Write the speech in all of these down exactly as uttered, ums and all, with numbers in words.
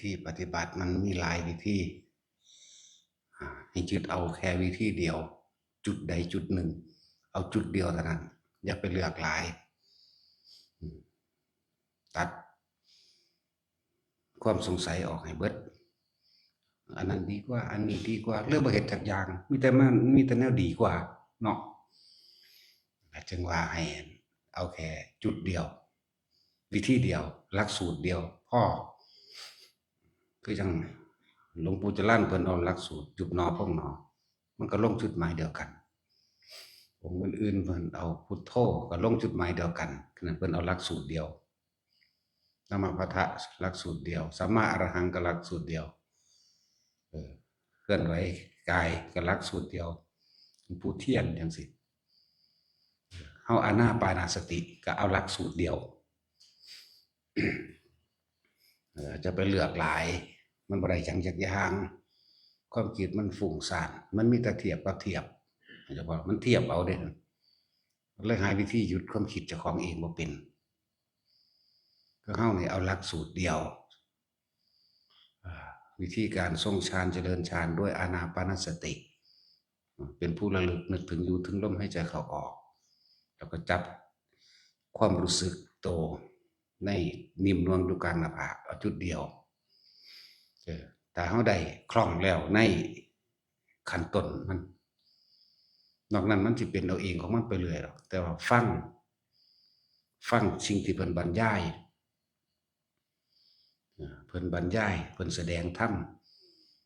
ที่ปฏิบัติมันมีหลายวิธี อ่า ให้ยึดเอาแค่วิธีเดียว จุดใดจุดหนึ่ง เอาจุดเดียวเท่านั้น อย่าไปเลือกหลาย อืม ตัดความสงสัยออกให้เบิด อันนั้นดีกว่า อันนี้ดีกว่า เรื่องบ่เฮ็ดจักอย่าง มีแต่มัน มีแต่แนวดีกว่าเนาะ จึงว่าให้เอาแค่จุดเดียว วิธีเดียว หลักสูตรเดียว พอ คือจั่งหลวงปู่จรัญเพิ่นเอาหลักสูตรยุบหนอพองหนอ มันก็ลงจุดหมายเดียวกัน องค์อื่นๆเพิ่นเอาพุทโธก็ลงจุดหมายเดียวกัน คือนั้นเพิ่นเอาหลักสูตรเดียว นมะพะทะหลักสูตรเดียว สัมมาอรหังก็หลักสูตรเดียว เออ เคลื่อนไหวกายก็หลักสูตรเดียว หลวงปู่เทียนจั่งซี้ เฮาอานาปานสติก็เอาหลักสูตรเดียว เออ จะไปเลือกหลาย มันบ่ได้หยังจักอย่าง ความคิดมันฟุ้งซ่าน มันมีแต่เทียบกับเทียบ เฉพาะมันเทียบเอาเด้ เลยหาวิธีหยุดความคิดเจ้าของเองบ่เป็น ก็เฮานี่เอาหลักสูตรเดียว อ่า วิธีการทรงฌานเจริญฌานด้วยอานาปานสติ เป็นผู้ระลึกนึกถึงอยู่ถึงลมหายใจเข้าออก แล้วก็จับความรู้สึกโตในนิ่มนวลอยู่กลางหน้าผาก เอาจุดเดียว เออ ถ้าเฮาได้คล่องแล้วในขั้นต้นมัน นอกนั้นมันสิเป็นเอาเองของมันไปเรื่อยดอก แต่ว่าฟัง ฟังสิ่งที่เพิ่นบรรยาย เอ่อ เพิ่นบรรยาย เพิ่นแสดงธรรม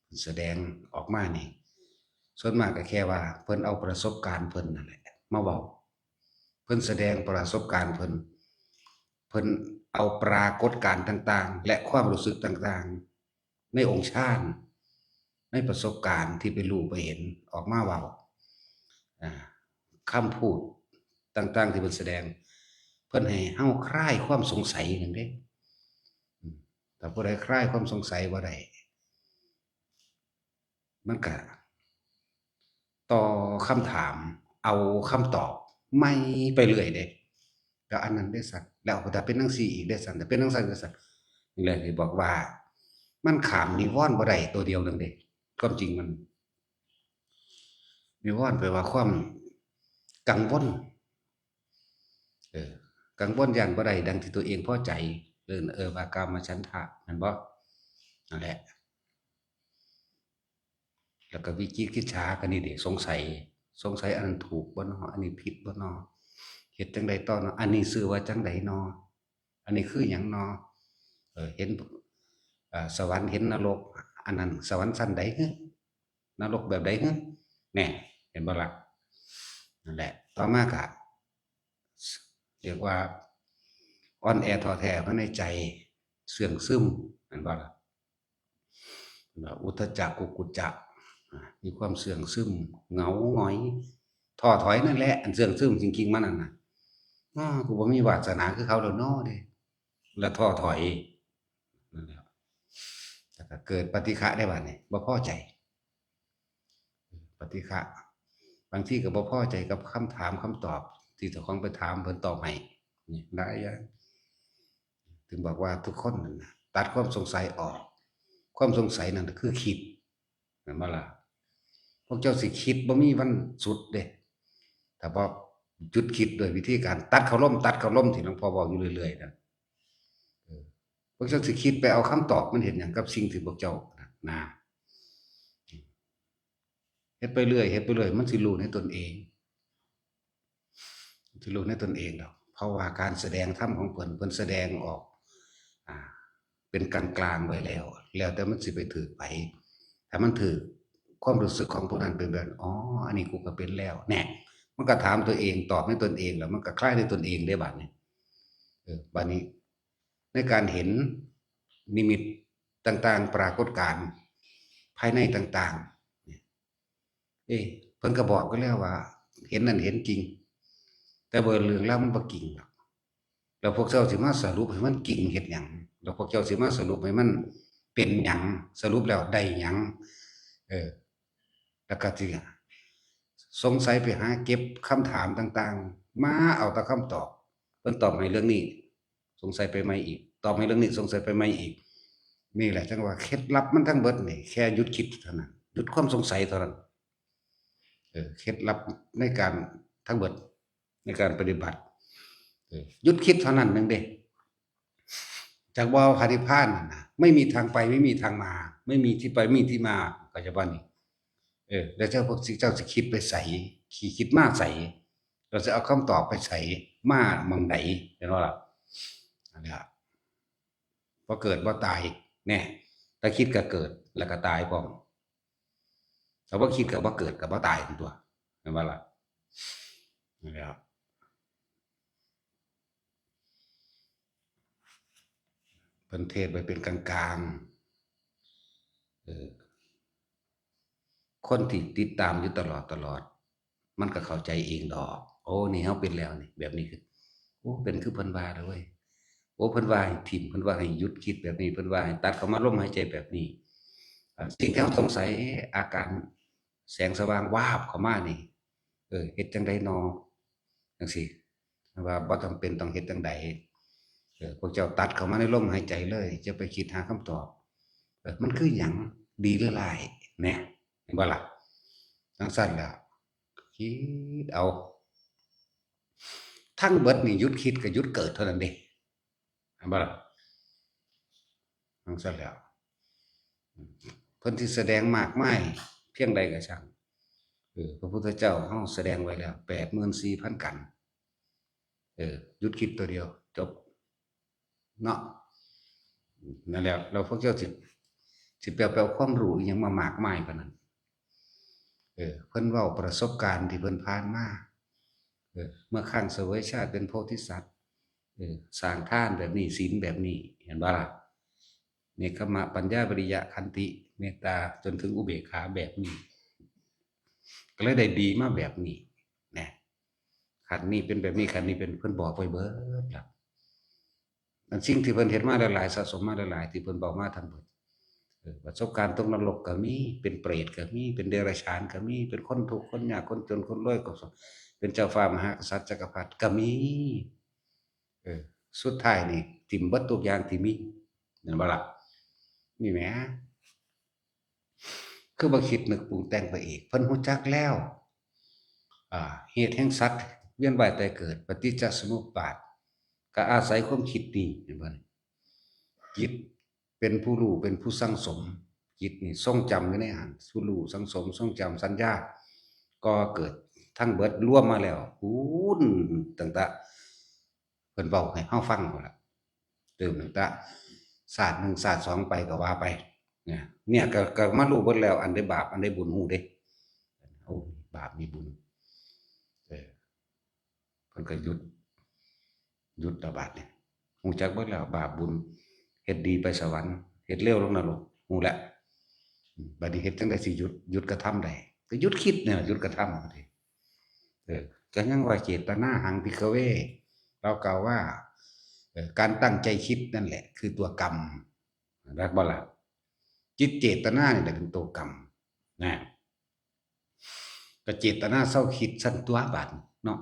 เพิ่นแสดงออกมานี่ ส่วนมากก็แค่ว่าเพิ่นเอาประสบการณ์เพิ่นนั่นแหละมาเว้า เพิ่นแสดงประสบการณ์เพิ่น เพิ่นเอาปรากฏการณ์ต่างๆ และความรู้สึกต่างๆ ในองค์ฌาน ในประสบการณ์ที่ไปรู้ไปเห็นออกมาเว้า อ่า คำพูดต่างๆที่เพิ่นแสดง เพิ่นให้เฮาคลายความสงสัยนั่นเด้ อืม ถ้าผู้ใดคลายความสงสัยบ่ได้ มันก็ต่อคำถาม เอาคำตอบใหม่ไปเรื่อยเด้ แล้วอันนั้นเด้ซั่น แล้วถ้าเป็นจั่งซี้อีกเด้ซั่น ถ้าเป็นจั่งซั่นเด้ซั่น นี่แหละที่บอกว่า มันข้ามนิวรณ์บ่ได้ตัวเดียวนั่นเด้ ความจริงมัน นิวรณ์แปลว่าความกังวล เออ กังวลย้านบ่ได้ดังที่ตัวเองพอใจ เอิ้น เออ ว่ากามฉันทะ แม่นบ่ นั่นแหละ แล้วก็วิจิกิจฉาก็นี่เด้ สงสัย สงสัยอันนั้นถูกบ่น้อ อันนี้ผิดบ่น้อ เฮ็ดจั่งใดต่อน้อ อันนี้ชื่อว่าจั่งใดน้อ อันนี้คือหยังน้อ เออ เห็น อ่า สวรรค์เห็นนรก อันนั้นสวรรค์ชั้นใดฮึ นรกแบบใดฮึ แน่ เห็นบ่ล่ะ นั่นแหละ ต่อมาก็ เรียกว่าอ่อนแอท้อแท้ภายในใจ เสื่องซึม แม่นบ่ล่ะ อุทธัจจะกุกกุจจะ อ่า มีความเสื่องซึม เหงาหงอย ท้อถอยนั่นแหละ อันเสื่องซึมจริงๆมันนั่นน่ะ อ้า กูบ่มีวาสนาคือเขาแล้วน้อเด้ แล้วท้อถอย นั่นแหละ แล้วก็เกิดปฏิฆะได้บาดนี้ บ่พอใจ ปฏิฆะ บางทีก็บ่พอใจกับคำถามคำตอบที่เจ้าของไปถามเพิ่นตอบให้ นี่หลายอย่าง ถึงบอกว่าทุกคนนั่นน่ะ ตัดความสงสัยออก ความสงสัยนั่นคือคิด แม่นบ่ล่ะ พวกเจ้าสิคิดบ่มีวันสุดเด้ ถ้าบ่หยุดคิดด้วยวิธีการตัดเข้าลม ตัดเข้าลมที่หลวงพ่อบอกอยู่เรื่อยๆนั่น เออ พวกเจ้าสิคิดไปเอาคำตอบมันเฮ็ดหยังกับสิ่งที่พวกเจ้านะ นะ เฮ็ดไปเรื่อย เฮ็ดไปเรื่อย มันสิรู้ในตนเอง สิรู้ในตนเองดอก เพราะว่าการแสดงธรรมของเพิ่น เพิ่นแสดงออก อ่า เป็นกลางๆไว้แล้ว แล้วแต่มันสิไปถืกไผ ถ้ามันถืก ความรู้สึกของผู้นั้นเป็นแบบ อ๋อ อันนี้กูก็เป็นแล้ว แน่ มันก็ถามตัวเอง ตอบในตนเอง แล้วมันก็คลายในตนเองได้บัดนี้ เออ บัดนี้ ในการเห็นนิมิตต่างๆ ปรากฏการณ์ภายในต่างๆ เนี่ย เอ๊ะ เพิ่นก็บอกไว้แล้วว่า เห็นนั่นเห็นจริง แต่ว่าเรื่องราวมันบ่จริงหรอก แล้วพวกเจ้าสิมาสรุปให้มันจริงเฮ็ดหยัง แล้วพวกเจ้าสิมาสรุปให้มันเป็นหยัง สรุปแล้วได้หยัง เออ แล้วก็สิสงสัยไปหาเก็บคำถามต่างๆ มาเอาแต่คำตอบ เพิ่นตอบให้เรื่องนี้ สงสัยไปใหม่อีก ตอบให้เรื่องนี้ สงสัยไปใหม่อีก นี่แหละจังว่าเคล็ดลับมันทั้งเบิดนี่แค่หยุดคิดเท่านั้น หยุดความสงสัยเท่านั้น เออเคล็ดลับในการทั้งเบิดในการปฏิบัติ เออหยุดคิดเท่านั้นหนึ่งเด้ จากว่าพระนิพพานนั่นนะไม่มีทางไปไม่มีทางมา ไม่มีที่ไปไม่มีที่มา ก็จะว่านี่ เออ แล้วเจ้าพวกสิเจ้าสิคิดไปใส คิดคิดมาใส เราจะเอาคำตอบไปใส มาหม่องใด เห็นบ่ล่ะ นั่นแหละ บ่เกิดบ่ตาย เนี่ย ถ้าคิดก็เกิด แล้วก็ตายพร้อม ถ้าบ่คิดก็บ่เกิดก็บ่ตายตั๊ว เห็นบ่ล่ะ นั่นแหละ เพิ่นเทศน์ไว้เป็นกลางๆ เออ คนที่ติดตามอยู่ตลอดตลอด มันก็เข้าใจเองดอก โอ้ นี่เฮาเป็นแล้วนี่ แบบนี้คือ โอ้ เป็นคือเพิ่นว่าเลยเว้ย โอ้ เพิ่นว่าให้ถิ่ม เพิ่นว่าให้หยุดคิดแบบนี้ เพิ่นว่าให้ตัดเข้ามาลมหายใจแบบนี้ อ่า สิ่งที่เฮาสงสัย เอ๊ะ อาการแสงสว่างวาบเข้ามานี่ เออ เฮ็ดจั่งใดนอ จั่งซี้ ว่าบ่จำเป็นต้องเฮ็ดจั่งใด เออ พวกเจ้าตัดเข้ามาในลมหายใจเลย จะไปคิดหาคำตอบ เออ มันคือหยัง ดีหรือร้าย แหน่ เห็นบ่ล่ะ จั่งซั้นแหละ คิดเอา ทั้งเบิดนี่หยุดคิดกับหยุดเกิดเท่านั้นเด้ เห็นบ่ล่ะ จั่งซั้นแล้ว เพิ่นสิแสดงมากมายเพียงใดก็ช่าง เออ พระพุทธเจ้าเฮาแสดงไว้แล้ว แปดหมื่นสี่พันกัน เออ หยุดคิดตัวเดียว จบ เนาะ นั่นแหละ แล้วพวกเจ้าสิ สิไปเอา ไปเอาความรู้อิหยังมามากมายปานนั้น เออ เพิ่นเว้าประสบการณ์ที่เพิ่นผ่านมา เออ เมื่อครั้งเสวยชาติเป็นโพธิสัตว์ เออ สร้างทานแบบนี้ ศีลแบบนี้ เห็นบ่ล่ะ เนกขัมมะ ปัญญา วิริยะ ขันติ เมตตา จนถึงอุเบกขาแบบนี้ ก็เลยได้ดีมาแบบนี้ นะ ขั้นนี้เป็นแบบนี้ ขั้นนี้เป็น เพิ่นบอกไว้เบิดแล้ว อันสิ่งที่เพิ่นเฮ็ดมาหลายๆ สะสมมาหลายๆ ที่เพิ่นบอกมาทั้งเบิด เออ ประสบการณ์ตกนรกก็มี เป็นเปรตก็มี เป็นเดรัจฉานก็มี เป็นคนทุกข์ คนยาก คนจน คนรวย ก็เป็นเจ้าฟ้ามหากษัตริย์จักรพรรดิก็มี เออ สุดท้ายนี่ถิ่มเบิดทุกอย่างที่มี แม่นบ่ล่ะ นี่แหม คือบ่คิดนึกปรุงแต่งไปอีก เพิ่นฮู้จักแล้ว อ่า เหตุแห่งสัตว์เวียนว่ายตายเกิด ปฏิจจสมุปบาท ก็อาศัยความคิดนี่ เห็นบ่นี่ จิตเป็นผู้รู้ เป็นผู้สั่งสม จิตนี่ทรงจำอยู่ในหั้น ผู้รู้สั่งสม ทรงจำสัญญา ก็เกิดทั้งเบิดรวมมาแล้ว พู้น ตั้งแต่ เพิ่นเว้าให้เฮาฟังพู้นล่ะ เริ่มตั้งแต่ชาติหนึ่งชาติสองไปก็ว่าไป เนี่ย เนี่ยก็ ก็มารู้เบิดแล้ว อันใดบาป อันใดบุญ ฮู้เด้ โอ้ บาปมีบุญ เออ เพิ่นก็หยุด หยุดละบาดนี่ ฮู้จักเบิดแล้ว บาปบุญ เฮ็ดดีไปสวรรค์ เฮ็ดเลวลงนรก ฮู้แล้ว อืม บัดนี้เฮ็ดจั่งใดสิหยุด หยุดกระทำได้ ก็หยุดคิดเนี่ย หยุดกระทำ เออ ก็ยังว่า เจตนาหัง ภิกขเว ลาวกล่าวว่า เอ่อ การตั้งใจคิดนั่นแหละ คือตัวกรรม รักบ่ล่ะ จิตเจตนานี่แหละเป็นตัวกรรม นะ ก็เจตนาเซาคิดซั่นตั๊วบาดนี้เนาะ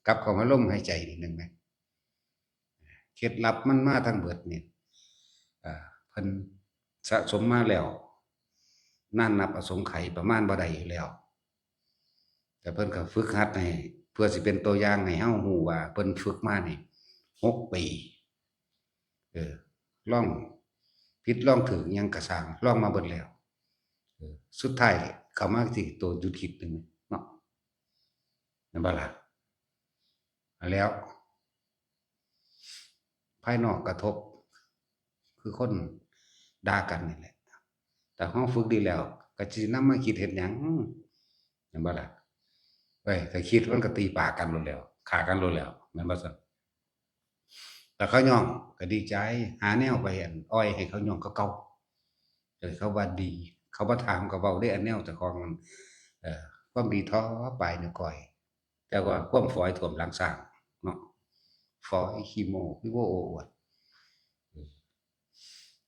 กลับเข้ามาลมหายใจนิดนึงนะ เคล็ดลับมันมาทั้งเบิดนี่ อ่า เพิ่นสะสมมาแล้ว นานนับอสงไขยประมาณบ่ได้อยู่แล้ว แต่เพิ่นก็ฝึกหัดให้ เพื่อสิเป็นตัวอย่างให้เฮาฮู้ว่าเพิ่นฝึกมานี่ หกปี เออ ลองผิดลองถูกอิหยังก็ซ่าง ลองมาเบิดแล้ว เออ สุดท้ายเข้ามาที่ตัวหยุดคิดนึงเนาะ แม่นบ่ล่ะ แล้ว ภายนอกกระทบ คือคนด่ากันนี่แหละ แต่เฮาฝึกดีแล้ว ก็สินำมาคิดเฮ็ดหยัง แม่นบ่ล่ะ เอ้ย ถ้าคิดมันก็ตีปากกันโลดแล้ว ฆ่ากันโลดแล้ว แม่นบ่ซั่น แต่เขาย่องก็ดีใจ หาแนวไปอันอ่อยให้เขาย่องคือเก่า เออ เขาว่าดี เขาบ่ถามก็เว้าเด้ อันแนวเจ้าของ เอ่อ ความดีท่อปลายนิ้วก้อย แต่ว่าความฝอยท่วมหลังช้างเนาะ ฝอยขี้โม้ คือโว้โอ้อวด เออ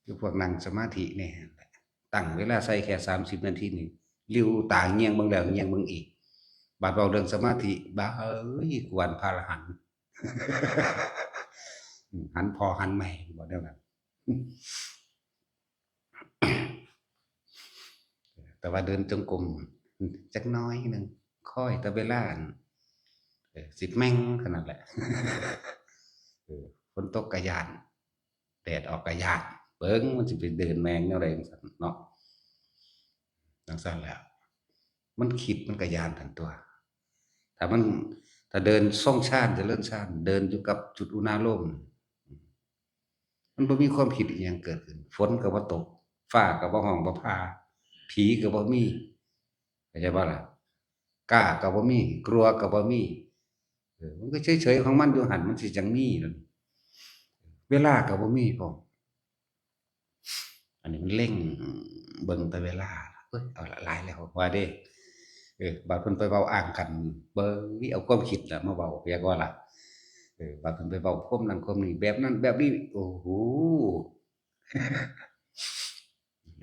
คือพวกนั่งสมาธินี่แหละ ตั้งเวลาใส่แค่สามสิบนาทีนี่ ริ้วตาเงี่ยงเบิ่งแล้วเงี่ยงเบิ่งอีก บาดเว้าเรื่องสมาธิ บ้าเอ้ย กวนพระอรหันต์ อืม หันพ่อหันแม่ บ่แนวนั้น แต่ว่าเดินจงกรมจักหน่อยหนึ่ง คอยแต่เวลาอัน เออ สิบแม่งขนาดแหละ เออ ฝนตกกะยาน แดดออกกะยาน เบิ่งมันสิไปเดินแมงแนวใดจังซั่นเนาะ จังซั่นแหละ มันคิดมันกะยานทันตัว ถ้ามัน ถ้าเดินทรงฌาน เจริญฌาน เดินอยู่กับจุดอุณาโลม มันบ่มีความคิดอีหยังเกิดขึ้น ฝนก็บ่ตก ฟ้าก็บ่ฮ้องบ่ผ่า ผีก็บ่มี เข้าใจบ่ล่ะ กล้าก็บ่มี กลัวก็บ่มี เออ มันก็เฉยๆของมันอยู่หั่น มันสิจังมีนั่น เวลาก็บ่มีพร้อม อันนี้มันเล็งเบิ่งแต่เวลา เอ้ย เอาละ หลายแล้วว่าเด้ เออ บาดเพิ่นไปเว้าอ้างกัน เบิ่ง เอาความคิดน่ะมาเว้า เรียกว่าล่ะ เออ บาดเพิ่นไปเว้าความนั้นความนี้ แบบนั้นแบบนี้ โอ้โห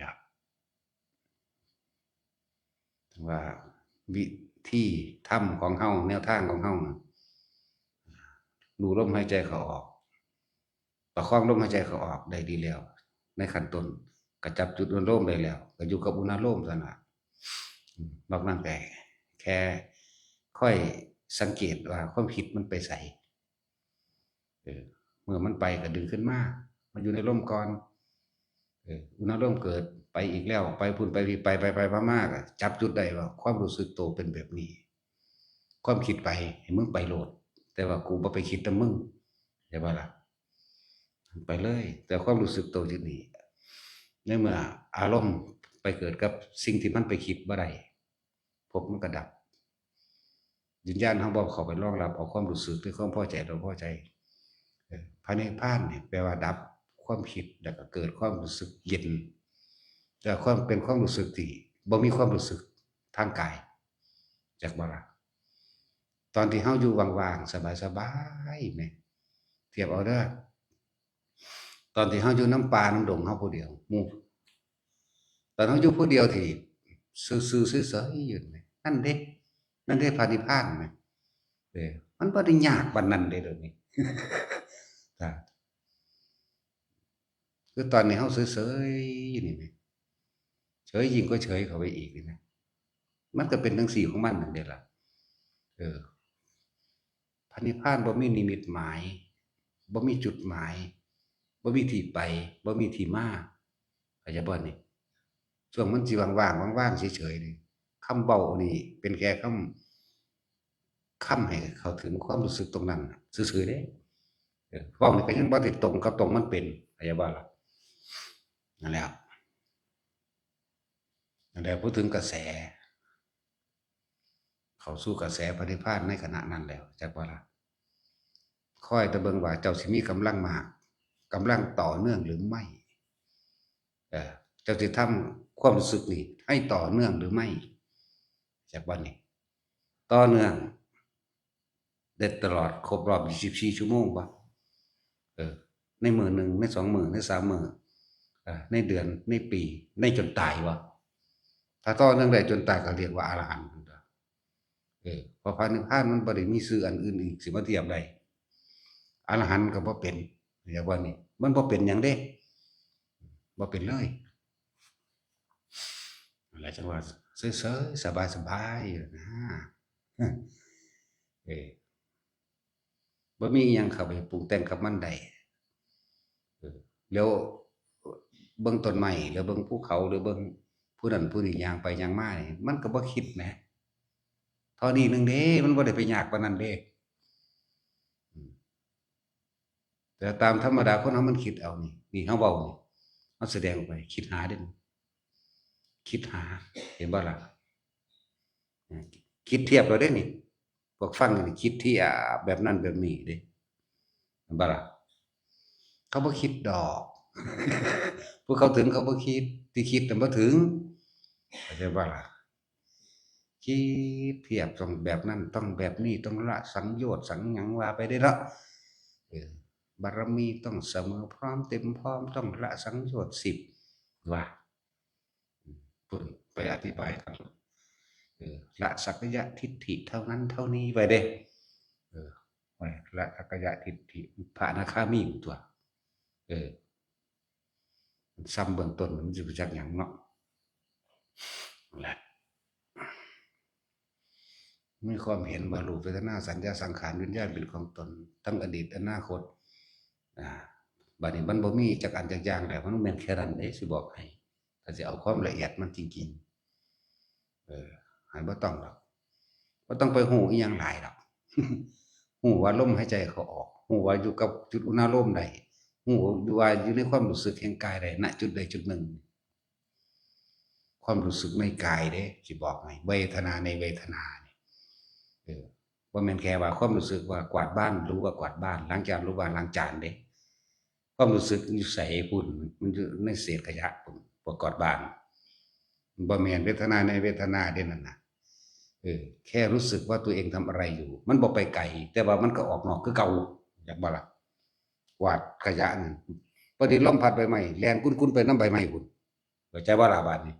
นะ ว่าวิธีธรรมของเฮา แนวทางของเฮาน่ะ รู้ลมหายใจเข้าออก ประคองลมหายใจเข้าออกได้ดีแล้ว ในขั้นต้น ก็จับจุดอุณาโลมได้แล้ว ก็อยู่กับอุณาโลมซั่นน่ะ อืม นอกนั้นก็แค่คอยสังเกตว่าความคิดมันไปไส เออ เมื่อมันไปก็ดึงขึ้นมา มาอยู่ในลมก่อน เออ อุณาโลมเกิด ไปอีกแล้ว ไปพุ้นไปพี้ ไปไปไปมามา ก็จับจุดได้ว่าความรู้สึกโตเป็นแบบนี้ ความคิดไป ให้มึงไปโลด แต่ว่ากูบ่ไปคิดนำมึง เข้าใจบ่ล่ะ ไปเลย แต่ความรู้สึกโตจุดนี้ ในเมื่ออารมณ์ไปเกิดกับสิ่งที่มันไปคิดบ่ได้ ภพมันก็ดับ วิญญาณเฮาบ่เข้าไปรองรับเอาความรู้สึกหรือความพอใจบ่พอใจ เออ พระนิพพานนี่แปลว่าดับความคิด แล้วก็เกิดความรู้สึกเย็น แต่ความ เป็นความรู้สึกที่บ่มีความรู้สึกทางกาย จักบ่ล่ะ ตอนที่เฮาอยู่ว่างๆ สบายๆ แหม เทียบเอาเด้อ ตอนที่เฮาอยู่นำป่านำดงเฮาผู้เดียว หมู่ ตอนเฮาอยู่ผู้เดียวที่ซื่อๆ เฉยๆ อยู่นี่ นั่นเด้ นั่นเด้พระนิพพานแหม เออ มันบ่ได้ยากปานนั้นเด้เดี๋ยวนี้ จ้ะ คือตอนนี้เฮาเฉยๆ อยู่นี่แหม เฉยยิ่งกว่าเฉยเข้าไปอีกนี่นะ มันก็เป็นจั่งซี้ของมันนั่นเด้ล่ะ เออ พระนิพพานบ่มีนิมิตหมาย บ่มีจุดหมาย บ่มีที่ไป บ่มีที่มา เข้าใจบ่นี่ ช่วงมันสิว่างๆ ว่างๆ เฉยๆ นี่ คำเว้านี่เป็นแค่คำ คำให้เข้าถึงความรู้สึกตรงนั้นน่ะ ซื่อๆ เด้ เออ เว้านี่ก็ยังบ่ได้ตรงกับตรงมันเป็น เข้าใจบ่ล่ะ นั่นแหละ นั่นแหละ พูดถึงกระแส เข้าสู่กระแสพระนิพพานในขณะนั้นแล้ว จักบ่ล่ะ คอยแต่เบิ่งว่าเจ้าสิมีกำลังมาก กำลังต่อเนื่องหรือไม่ เออ เจ้าสิทำความรู้สึกนี่ให้ต่อเนื่องหรือไม่ จักบ่นี่ ต่อเนื่อง ได้ตลอดครบรอบยี่สิบสี่ชั่วโมงบ่ เออ ในมื้อหนึ่ง ในสองมื้อ ในสามมื้อ เออ ในเดือน ในปี ในจนตายบ่ ถ้าต่อเนื่องได้จนตายก็เรียกว่าอรหันต์ เออ เพราะพระนิพพานมันบ่ได้มีชื่ออันอื่นอีกสิมาเทียบได้ อรหันต์ก็บ่เป็น เรียกว่านี่ มันบ่เป็นหยังเด้ บ่เป็นเลย อะไรจังว่าเฉยๆ สบายๆ อยู่นะ เออ บ่มีอิหยังเข้าไปปรุงแต่งกับมันได้ เออ แล้วเบิ่งต้นไม้ แล้วเบิ่งภูเขา หรือเบิ่งผู้นั้นผู้นี้ย่างไปย่างมานี่ มันก็บ่คิดแหม เท่านี้หนึ่งเด้ มันบ่ได้ไปยากปานนั้นเด้ อืม แต่ตามธรรมดาคนเฮามันคิดเอานี่ นี่เฮาเว้านี่ เฮาแสดงออกไป คิดหาเด้ คิดหา เห็นบ่ล่ะ คิดเทียบแล้วเด้นี่ พวกฟังนี่คิดเทียบแบบนั้นแบบนี้เด้ เห็นบ่ล่ะ เขาบ่คิดดอก พวกเขาถึงเขาบ่คิด ที่คิดน่ะบ่ถึง เข้าใจบ่ล่ะ คิดเทียบต้องแบบนั้น ต้องแบบนี้ ต้องละสังโยชน์สังหยังว่าไปเด้เนาะ เออ บารมีต้องเสมอพร้อมเต็มพร้อม ต้องละสังโยชน์สิบ ว่า อืม เพิ่นไปอธิบายกัน เออ ละสักกายทิฏฐิเท่านั้นเท่านี้ไปเด้ เออ ไปละสักกายทิฏฐิ พระอนาคามีตัว เออ ซ้ำเบื้องต้นมันสิไปจักหยังเนาะ นั่นแหละ มีความเห็นว่ารูป เวทนา สัญญา สังขาร วิญญาณเป็นของตน ทั้งอดีตอนาคต อ่า บัดนี้มันบ่มีจักอันจักอย่างแล้ว มันแม่นแค่นั้นเด้ สิบอกให้ ถ้าสิเอาความละเอียดมันจริงๆ เออ ให้บ่ต้องดอก บ่ต้องไปฮู้อีหยังหลายดอก ฮู้ว่าลมหายใจเข้าออก ฮู้ว่าอยู่กับจุดอุณาโลมได้ ฮู้ว่าอยู่ในความรู้สึกแห่งกายได้ ณ จุดใดจุดหนึ่ง ความรู้สึกในกายเด้ สิบอกให้ เวทนาในเวทนานี่ เออ บ่แม่นแค่ว่าความรู้สึกว่ากวาดบ้าน หรือว่ากวาดบ้าน ล้างจาน หรือว่าล้างจานเด้ ความรู้สึกอยู่ไสพุ้น มันอยู่ในเศษขยะพุ้น พวกกวาดบ้าน บ่แม่นเวทนาในเวทนาเด้นั่นน่ะ เออ แค่รู้สึกว่าตัวเองทำอะไรอยู่ มันบ่ไปไกล แต่ว่ามันก็ออกนอกคือเก่า อยากบ่ล่ะ กวาดขยะนั่น พอดีลมพัดใบไม้ แล่นกุนๆ ไปนำใบไม้พุ้น เข้าใจบ่ล่ะบาดนี้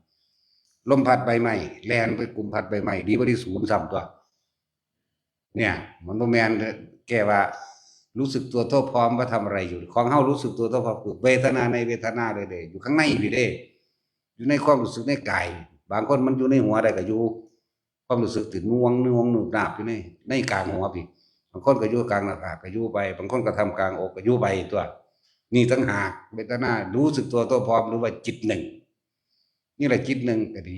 ลมพัดใบไม้ แล่นไปกุมพัดใบไม้ ดีกว่าที่ศูนย์ซ้ำตัว เนี่ย มันบ่แม่น แก้ว่า รู้สึกตัวทั่วพร้อมว่าทำอะไรอยู่ ของเฮารู้สึกตัวทั่วพร้อมคือเวทนาในเวทนาเลยเด้ อยู่ข้างในพี้เด้ อยู่ในความรู้สึกในกาย บางคนมันอยู่ในหัวได้ก็อยู่ ความรู้สึกที่หน่วงหน่วงหนึบหนาบอยู่ใน ในกลางหัวพี้ บางคนก็อยู่กลางหน้าผากก็อยู่ไป บางคนก็ทำกลางอกก็อยู่ไปตัว นี่ต่างหาก เวทนารู้สึกตัวทั่วพร้อม หรือว่าจิตหนึ่ง นี่แหละจิตหนึ่งก็ดี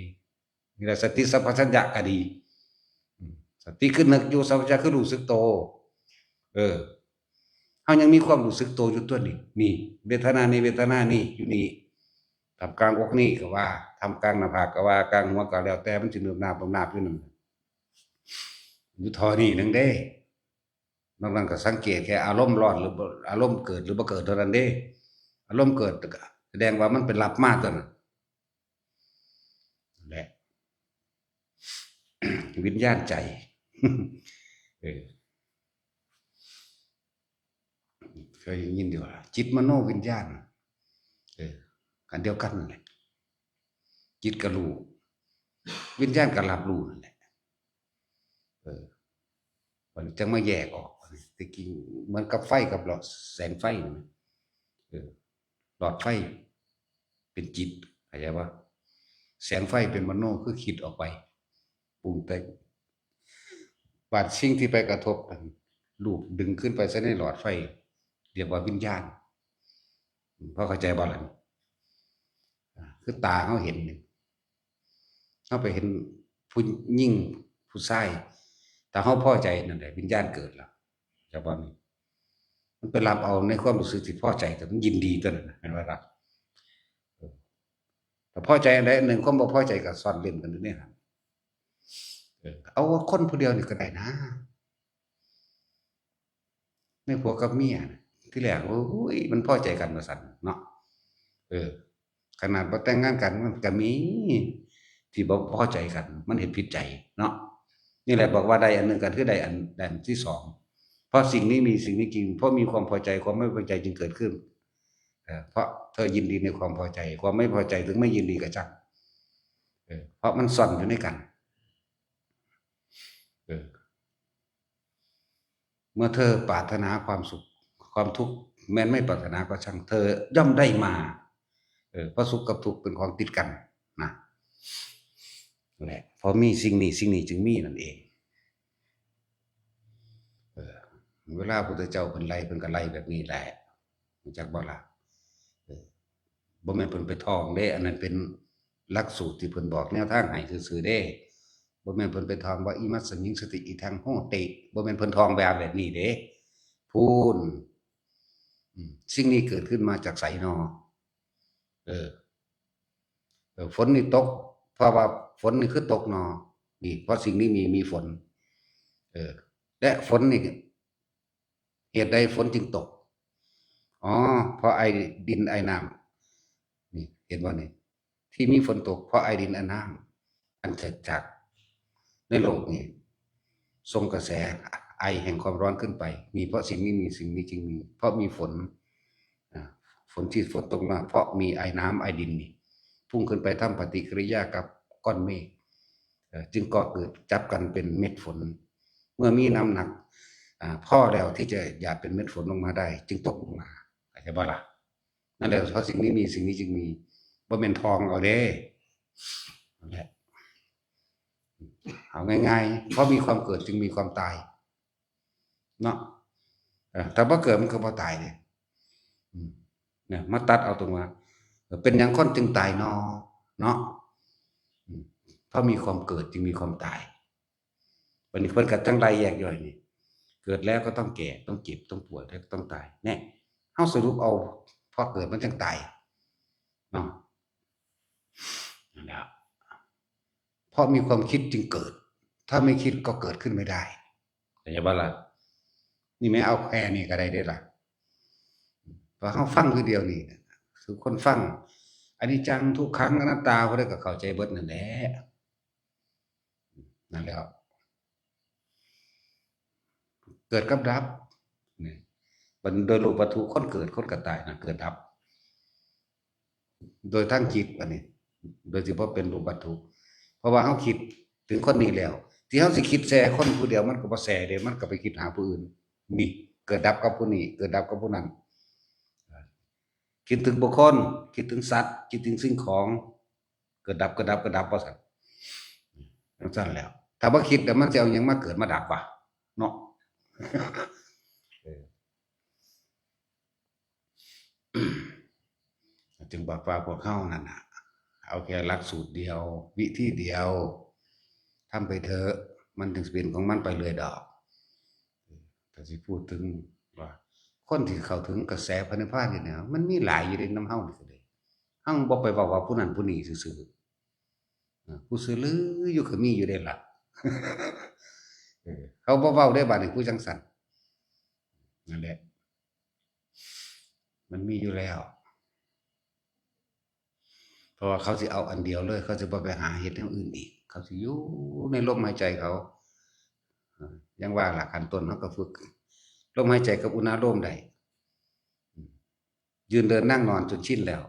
นี่แหละสติสัมปชัญญะก็ดี อืม สติคือนึกอยู่ สัมปชัญญะคือรู้สึกโต เออ เฮายังมีความรู้สึกโตอยู่ตัวนี้ นี่ เวทนานี่ เวทนานี่ อยู่นี่ ท่ามกลางอกนี่ก็ว่า ท่ามกลางหน้าผากก็ว่า กลางหัวก็แล้วแต่มันสิหนึบหนาบหนึบหนาบอยู่นั่น อยู่ท่อนี่หนึ่งเด้ นอกนั้นก็สังเกตแค่อารมณ์ร้อนหรือบ่ อารมณ์เกิดหรือบ่เกิดเท่านั้นเด้ อารมณ์เกิดก็แสดงว่ามันเป็นรับมาตัวนั้น และ วิญญาณใจ เออ เคยได้ยินอยู่ว่า จิตมโนวิญญาณ เออ อันเดียวกันนั่นแหละ จิตก็รู้ วิญญาณก็รับรู้นั่นแหละ เออ มันจั่งมาแยกออก ที่จริงเหมือนกับไฟกับหลอดแสงไฟนี่นะ เออ หลอดไฟเป็นจิต เข้าใจปะ แสงไฟเป็นมโน คือคิดออกไป ปรุงแต่ง บาดสิ่งที่ไปกระทบกัน รูปดึงขึ้นไปใส่ในหลอดไฟ เรียกว่าวิญญาณ พอเข้าใจบ่ล่ะ อ่า คือตาเฮาเห็นนี่ เฮาไปเห็นผู้หญิงผู้ชาย ถ้าเฮาพอใจนั่นแหละวิญญาณเกิดแล้ว เข้าใจบ่นี่ มันไปรับเอาในความรู้สึกที่พอใจ แต่มันยินดีตัวนั้นน่ะ แม่นบ่ล่ะ เออ ถ้าพอใจอันใดอันหนึ่ง ความบ่พอใจก็ซ่อนเร้นกันอยู่ในหั้น เออ เอาว่าคนผู้เดียวนี่ก็ได้นะ ในผัวกับเมียน่ะ ที่แรก โอ้ย มันพอใจกันว่าซั่นเนาะ เออ ขนาดบ่แต่งงานกันมันก็มีที่บ่พอใจกัน มันเฮ็ดผิดใจเนาะ นี่แหละบอกว่าได้อันหนึ่งก็คือได้อัน ได้อันที่สอง เพราะสิ่งนี้มี สิ่งนี้จึง เพราะมีความพอใจ ความไม่พอใจจึงเกิดขึ้น เออ เพราะเธอยินดีในความพอใจ ความไม่พอใจถึงไม่ยินดีก็ช่าง เออ เพราะมันซ่อนอยู่ในกัน เออ เมื่อเธอปรารถนาความสุข ความทุกข์แม้นไม่ปรารถนาก็ช่าง เธอย่อมได้มา เออ เพราะสุขกับทุกข์เป็นของติดกันนะ แหละ เพราะมีสิ่งนี้ สิ่งนี้จึงมีนั่นเอง เออ เวลาพุทธเจ้าเพิ่นไล่ เพิ่นก็ไล่แบบนี้แหละ รู้จักบ่ล่ะ เออ บ่แม่นเพิ่นไปท่องเด้ อันนั้นเป็นหลักสูตรที่เพิ่นบอกแนวทางให้ซื่อๆเด้ บ่แม่นเพิ่นไปท่องว่า อิมัสสมิงสติ อิทังโหติ บ่แม่นเพิ่นท่องแบบ แบบนี้เด้ พู้น อืม สิ่งนี้เกิดขึ้นมาจากไสนอ เออ เออ ฝนนี่ตก เพราะว่าฝนนี่คือตกนอ นี่ เพราะสิ่งนี้มี มีฝน เออ และฝนนี่ เหตุใดฝนจึงตก อ๋อ เพราะไอดินไอน้ำ นี่ เห็นบ่นี่ ที่มีฝนตก เพราะไอดินไอน้ำ อันเกิดจากในโลกนี่ ส่งกระแสไอแห่งความร้อนขึ้นไป มีเพราะสิ่งนี้มี สิ่งนี้จึงมี เพราะมีฝน อ่า ฝนที่ฝนตกมา เพราะมีไอน้ำไอดินนี่ พุ่งขึ้นไปทำปฏิกิริยากับก้อนเมฆ เอ่อ จึงก่อเกิดจับกันเป็นเม็ดฝน เมื่อมีน้ำหนัก อ่า พอแล้วที่จะหยาดเป็นเม็ดฝนลงมาได้ จึงตกลงมา เข้าใจบ่ล่ะ นั่นแหละ เพราะสิ่งนี้มี สิ่งนี้จึงมี บ่แม่นทองเอาเด้ นั่นแหละ เอาง่ายๆ เพราะมีความเกิดจึงมีความตาย เนาะ เออ ถ้าบ่เกิดมันก็บ่ตายเด้ อืม เนี่ย มาตัดเอาตรงว่า เออ เป็นหยังคนจึงตายนอ เนาะ อืม เพราะมีความเกิดจึงมีความตาย บัดนี้เพิ่นก็จั่งไล่แยกย่อยนี่ เกิดแล้วก็ต้องแก่ ต้องเจ็บ ต้องป่วย แล้วก็ต้องตาย เนี่ย เฮาสรุปเอา เพราะเกิดมันจั่งตาย เนาะ นั่นแหละ เพราะมีความคิดจึงเกิด ถ้าไม่คิดก็เกิดขึ้นไม่ได้ เข้าใจบ่ล่ะ นี่แม่เอาแค่นี้ก็ได้เด้ล่ะ พอเฮาฟังคือเดียวนี่ ทุกคนฟัง อนิจจัง ทุกขัง อนัตตา ผู้ใดก็เข้าใจเบิดนั่นแหละ นั่นแหละ เกิดกับดับ นี่ มันโดยรูปวัตถุ คนเกิด คนก็ตายนะ เกิดดับ โดยทางจิตอันนี้ โดยที่บ่เป็นรูปวัตถุ เพราะว่าเฮาคิดถึงคนนี้แล้ว ที่เฮาสิคิดแซ่คนผู้เดียวมันก็บ่แซ่เด้ มันก็ไปคิดหาผู้อื่น นี่ เกิดดับกับผู้นี้ เกิดดับกับผู้นั้น คิดถึงบุคคล คิดถึงสัตว์ คิดถึงสิ่งของ เกิดดับ เกิดดับ เกิดดับ ว่าซั่น จั่งซั่นแล้ว ถ้าบ่คิดแล้วมันสิเอาหยังมาเกิดมาดับวะ เนาะ เออ จึงบอกว่าพวกเฮานั่นน่ะ เอาแค่หลักสูตรเดียว วิธีเดียว ทำไปเถอะ มันถึงสิเป็นของมันไปเรื่อยดอก ถ้าสิพูดถึงว่า คนที่เข้าถึงกระแสพระนิพพานนี่นะ มันมีหลายอยู่ในนำเฮานี่ก็เลย เฮาบ่ไปเว้าว่าผู้นั้นผู้นี้ซื่อๆ นะ ผู้ซื่อลืออยู่ก็มีอยู่เด้ล่ะ เออ เขาบ่เว้าได้บาดนี้ผู้จั่งซั่น นั่นแหละ มันมีอยู่แล้ว เพราะว่าเขาสิเอาอันเดียวเลย เขาสิบ่ไปหาเฮ็ดแนวอื่นอีก เขาสิอยู่ในลมหายใจเขา เอ่อ อย่างว่าล่ะ ขั้นต้นเขาก็ฝึกลมหายใจกับอุณาโลมได้ ยืนเดินนั่งนอนจนชินแล้ว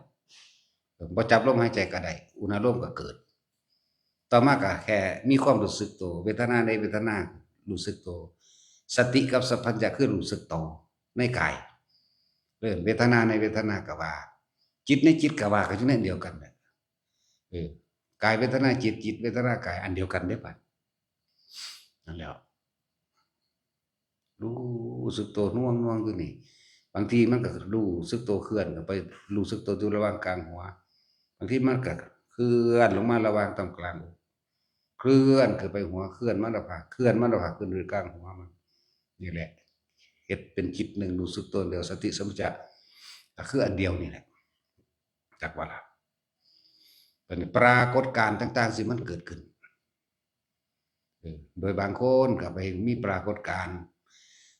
บ่จับลมหายใจก็ได้ อุณาโลมก็เกิด ต่อมาก็แค่มีความรู้สึกตัว เวทนาในเวทนารู้สึกตัว สติกับสัมปชัญญะคือรู้สึกตัวในกาย เออ เวทนาในเวทนาก็ว่า จิตในจิตก็ว่า ก็อยู่ในอันเดียวกันแหละ เออ กายเวทนาจิต จิตเวทนากาย อันเดียวกันเด้บัด นั่นแหละ รู้สึกตัวน่วงน่วงอยู่นี่ บางทีมันก็รู้สึกตัวเคลื่อนก็ไปรู้สึกตัวอยู่ระหว่างกลางหัว บางทีมันก็เคลื่อนลงมาระหว่างตรงกลาง เคลื่อนขึ้นไปหัว เคลื่อนมาหน้าผาก เคลื่อนมาหน้าผาก ขึ้นไปกลางหัวมัน นี่แหละ เฮ็ดเป็นจิตหนึ่ง รู้สึกตัวเดียว สติสัมปชัญญะ ก็คืออันเดียวนี่แหละ จักว่าล่ะ เป็นปรากฏการณ์ต่างๆ ที่มันเกิดขึ้น เออ โดยบางคนก็ไปมีปรากฏการณ์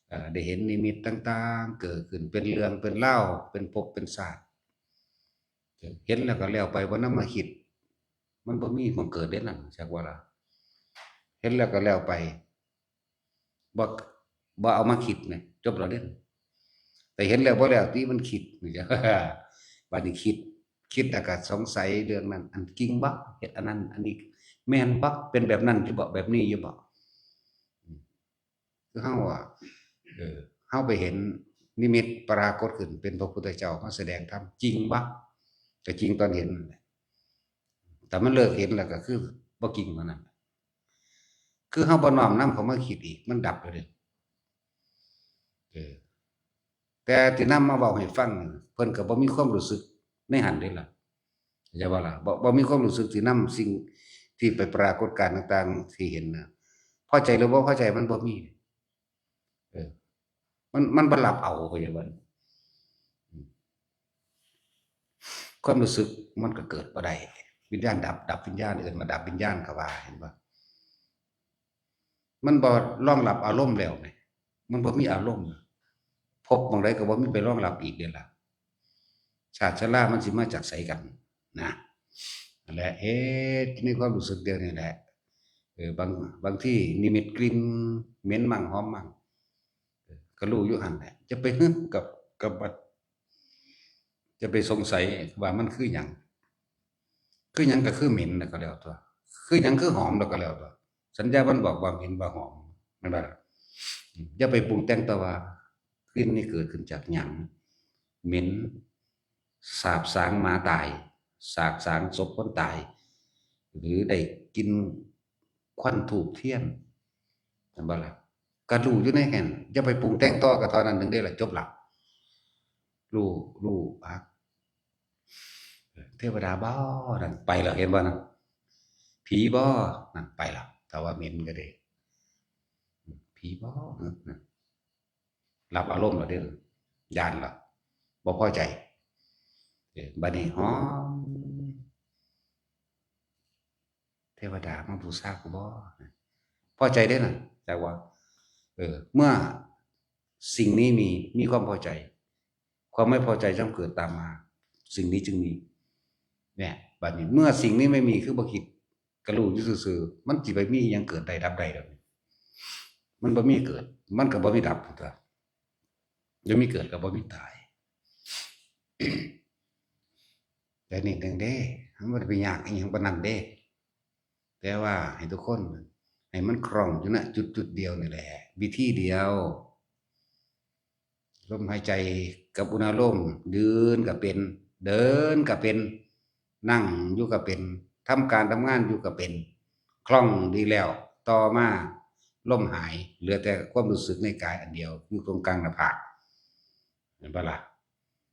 เอ่อ ได้เห็นนิมิตต่างๆ เกิดขึ้น เป็นเรื่องเป็นราว เป็นภพเป็นชาติ เห็นแล้วก็แล้วไป บ่นำมาคิด มันบ่มีหม่องเกิดเด้นั่น จักว่าล่ะ เห็นแล้วก็แล้วไป บ่ บ่เอามาคิดนะ จบแล้วเด้ แต่เห็นแล้วบ่แล้วติ มันคิดนี่จ้ะ บัดนี้คิด คิดแล้วก็สงสัยเรื่องนั้น อันจริงบ่ เฮ็ดอันนั้น อันนี้แม่นบ่ เป็นแบบนั้นอยู่บ่ แบบนี้อยู่บ่ อืม คือเฮาอะ เออ เฮาไปเห็นนิมิตปรากฏขึ้นเป็นพระพุทธเจ้ามาแสดงธรรม จริงบ่ ก็จริงตอนเห็นนั่นแหละ แต่มันเลิกเห็นแล้วก็คือบ่จริงเท่านั้น คือเฮาบ่น้อมนำเข้ามาคิดอีก มันดับไปเลย เออ แต่ที่นำมาเว้าให้ฟังนี่ เพิ่นก็บ่มีความรู้สึกในหั้นเด้ล่ะ เข้าใจบ่ล่ะ บ่ บ่มีความรู้สึกที่นำสิ่งที่ไปปรากฏการณ์ต่างๆ ที่เห็นนะ พอใจหรือบ่พอใจมันบ่มี เออ มัน มันบ่รับเอา เข้าใจบ่ อืม ความรู้สึกมันก็เกิดบ่ได้ วิญญาณดับ ดับวิญญาณ เอิ้นว่าดับวิญญาณก็ว่า เห็นบ่ มันบ่รองรับอารมณ์แล้วไง มันบ่มีอารมณ์ ภพหม่องใดก็บ่มีไปรองรับอีกเด้ล่ะ ชาติชรามันสิมาจากไสกันนะ นั่นแหละ เฮ็ดในความรู้สึกเดียวนี่แหละ เออ บาง บางทีนิมิตกลิ่นเหม็นมั่งหอมมั่ง เออ ก็รู้อยู่หั่นแหละ จะไปฮึบกับ กับ จะไปสงสัยว่ามันคือหยัง คือหยังก็คือเหม็นน่ะก็แล้วตัว คือหยังคือหอมแล้วก็แล้วตัว สัญญามันบอกว่าเหม็นว่าหอม แม่นบ่ล่ะ อืม อย่าไปปรุงแต่งต่อว่ากลิ่นนี่เกิดขึ้นจากหยัง เหม็น สาบสางหมาตาย สาบสางศพคนตาย หรือได้กินควันธูปเทียน เห็นบ่ล่ะ ก็รู้อยู่ในหั้น อย่าไปปรุงแต่งต่อ ก็เท่านั้นหนึ่งเด้ล่ะ จบละ รู้ รู้พัก เทวดาบ่ นั่นไปแล้ว เห็นบ่นั่น ผีบ่ นั่นไปแล้ว ถ้าว่าเหม็นก็ได้ ผีบ่ นั่น รับอารมณ์แล้วเด้อ ย้านละ บ่พอใจ เออ บัดนี้หอม เทวดามาบูชากูบ่ พอใจเด้อน่ะ แต่ว่า เออ เมื่อสิ่งนี้มี มีความพอใจ ความไม่พอใจย่อมเกิดตามมา สิ่งนี้จึงมี เนี่ย บัดนี้ เมื่อสิ่งนี้ไม่มี คือบ่คิด ก็รู้อยู่ซื่อๆ มันสิไปมีหยังเกิดได้ดับได้ดอก มันบ่มีเกิด มันก็บ่มีดับ พุทธะ บ่มีเกิดก็บ่มีตาย แต่นี่หนึ่งเด้ มันบ่ได้ไปยากอีหยังปานนั้นเด้ แต่ว่าให้ทุกคน ให้มันคล่องอยู่ณจุดจุดเดียวนี่แหละ วิธีเดียว ลมหายใจกับอุณาโลม ยืนก็เป็น เดินก็เป็น นั่งอยู่ก็เป็น ทำการทำงานอยู่ก็เป็น คล่องดีแล้ว ต่อมาลมหาย เหลือแต่ความรู้สึกในกายอันเดียว อยู่ตรงกลางหน้าผาก เห็นปะล่ะ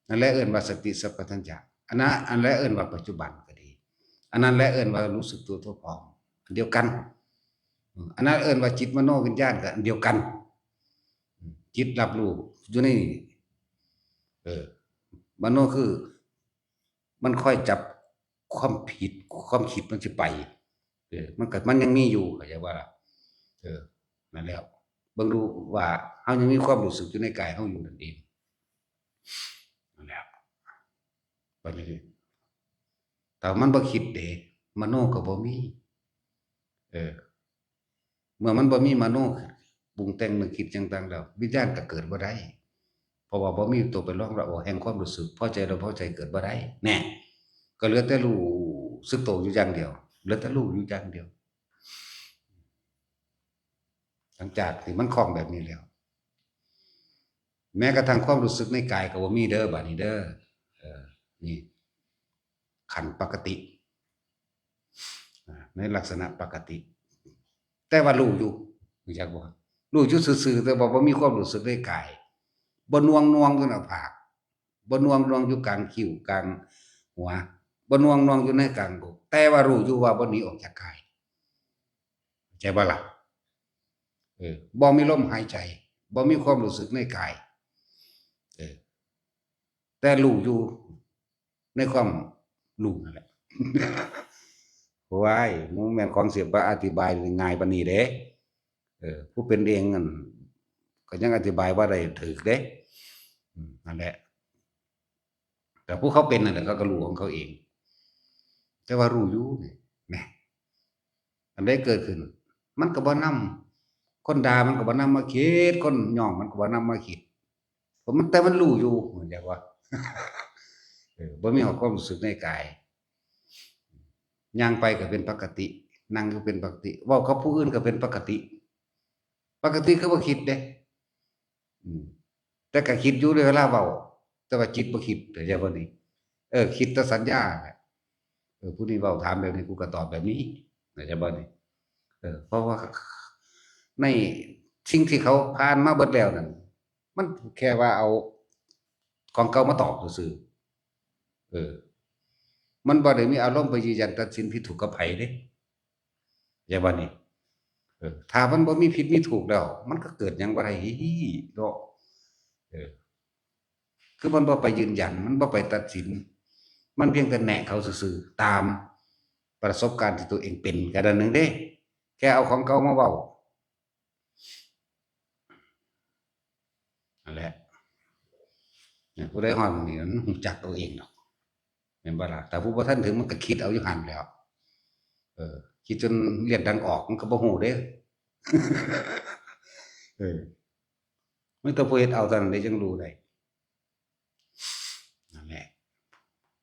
นั่นแหละเอิ้นว่าสติสัมปชัญญะ อันนั้น อันแหละเอิ้นว่าปัจจุบันก็ดี อันนั้นแหละเอิ้นว่ารู้สึกตัวทั่วพร้อม อันเดียวกัน อืม อันนั้นเอิ้นว่าจิตมโนวิญญาณก็อันเดียวกัน อืม จิตรับรู้อยู่ในนี่ เออ มโนคือ มันคอยจับความผิด ความคิดมันสิไป เออ มันก็ มันยังมีอยู่ เข้าใจว่าล่ะ เออ นั่นแหละ เบิ่งดูว่าเฮายังมีความรู้สึกอยู่ในกายเฮาอยู่นั่นเอง นั่นแหละ บัดนี้ แต่มันบ่คิดเด้ มโนก็บ่มี เออ เมื่อมันบ่มีมโนปรุงแต่งนึกคิดหยังต่างแล้ว วิญญาณก็เกิดบ่ได้ เพราะว่าบ่มีตัวไปรองรับ แห่งความรู้สึก พอใจและบ่พอใจเกิดบ่ได้ แน่ ก็เหลือแต่รู้สึกตัวอยู่อย่างเดียว เหลือแต่รู้อยู่อย่างเดียว หลังจากที่มันคล่องแบบนี้แล้ว แม้กระทั่งความรู้สึกในกายก็บ่มีเด้อ บัดนี้เด้อ เออ นี่ ขั้นปกติ อ่า ในลักษณะปกติ แต่ว่ารู้อยู่ รู้จักบ่ รู้อยู่ซื่อๆ แต่ว่าบ่มีความรู้สึกในกาย บ่หน่วงๆ อยู่หน้าผาก บ่หน่วงๆ อยู่กลางคิ้ว กลางหัว บ่หน่วงๆ อยู่ในกลางอก แต่ว่ารู้อยู่ว่าบ่หนีออกจากกาย เข้าใจบ่ล่ะ เออ บ่มีลมหายใจ บ่มีความรู้สึกในกาย เออ แต่รู้อยู่ในความรู้นั่นแหละ ว้าย มันแม่นของสิว่าอธิบายง่ายปานนี้เด้ เออ ผู้เป็นเองนั่น ก็ยังอธิบายบ่ได้ถูกเด้ อืม นั่นแหละ แต่ผู้เขาเป็นนั่นแหละ เขาก็รู้ของเขาเอง แต่ว่ารู้อยู่นี่ แหม อันใดเกิดขึ้น มันก็บ่นำ คนด่ามันก็บ่นำมาคิด คนย่องมันก็บ่นำมาคิด เพราะมัน แต่มันรู้อยู่ เข้าใจบ่ เออ บ่มีความรู้สึกในกาย ย่างไปก็เป็นปกติ นั่งก็เป็นปกติ เว้ากับผู้อื่นก็เป็นปกติ ปกติคือบ่คิดเด้ อืม แต่ก็คิดอยู่ในเวลาเว้า แต่ว่าจิตบ่คิด เข้าใจบ่นี่ เออ คิดแต่สัญญาแหละ เออ ผู้นี้เว้าถามแบบนี้ กูก็ตอบแบบนี้ เข้าใจบ่นี่ เออ เพราะว่าในสิ่งที่เขาผ่านมาเบิดแล้วนั่น มันแค่ว่าเอาของเก่ามาตอบซื่อๆ เออ มันบ่ได้มีอารมณ์ไปยืนยันตัดสินผิดถูกกับไผเด้ เข้าใจบ่นี่ เออ ถ้ามันบ่มีผิดมีถูกแล้ว มันก็เกิดหยังบ่ได้เนาะ เออ คือมันบ่ไปยืนยัน มันบ่ไปตัดสิน มันเพียงแต่แนะเขาซื่อๆ ตามประสบการณ์ที่ตัวเองเป็นแค่นั้นหนึ่งเด้ แค่เอาของเก่ามาเว้า นั่นแหละ เนี่ย ผู้ใดฮอดหม่องนี้มันรู้จักตัวเองดอก แม่นบ่ล่ะ แต่ผู้บ่ทันถึงมันก็คิดเอาอยู่หั่นแหล้ว เออ คิดจนเลือดดังออกมันก็บ่ฮู้เด้ เออ มีแต่ผู้เฮ็ดเอาเท่านั้นเด้จั่งรู้ได้ นั่นแหละ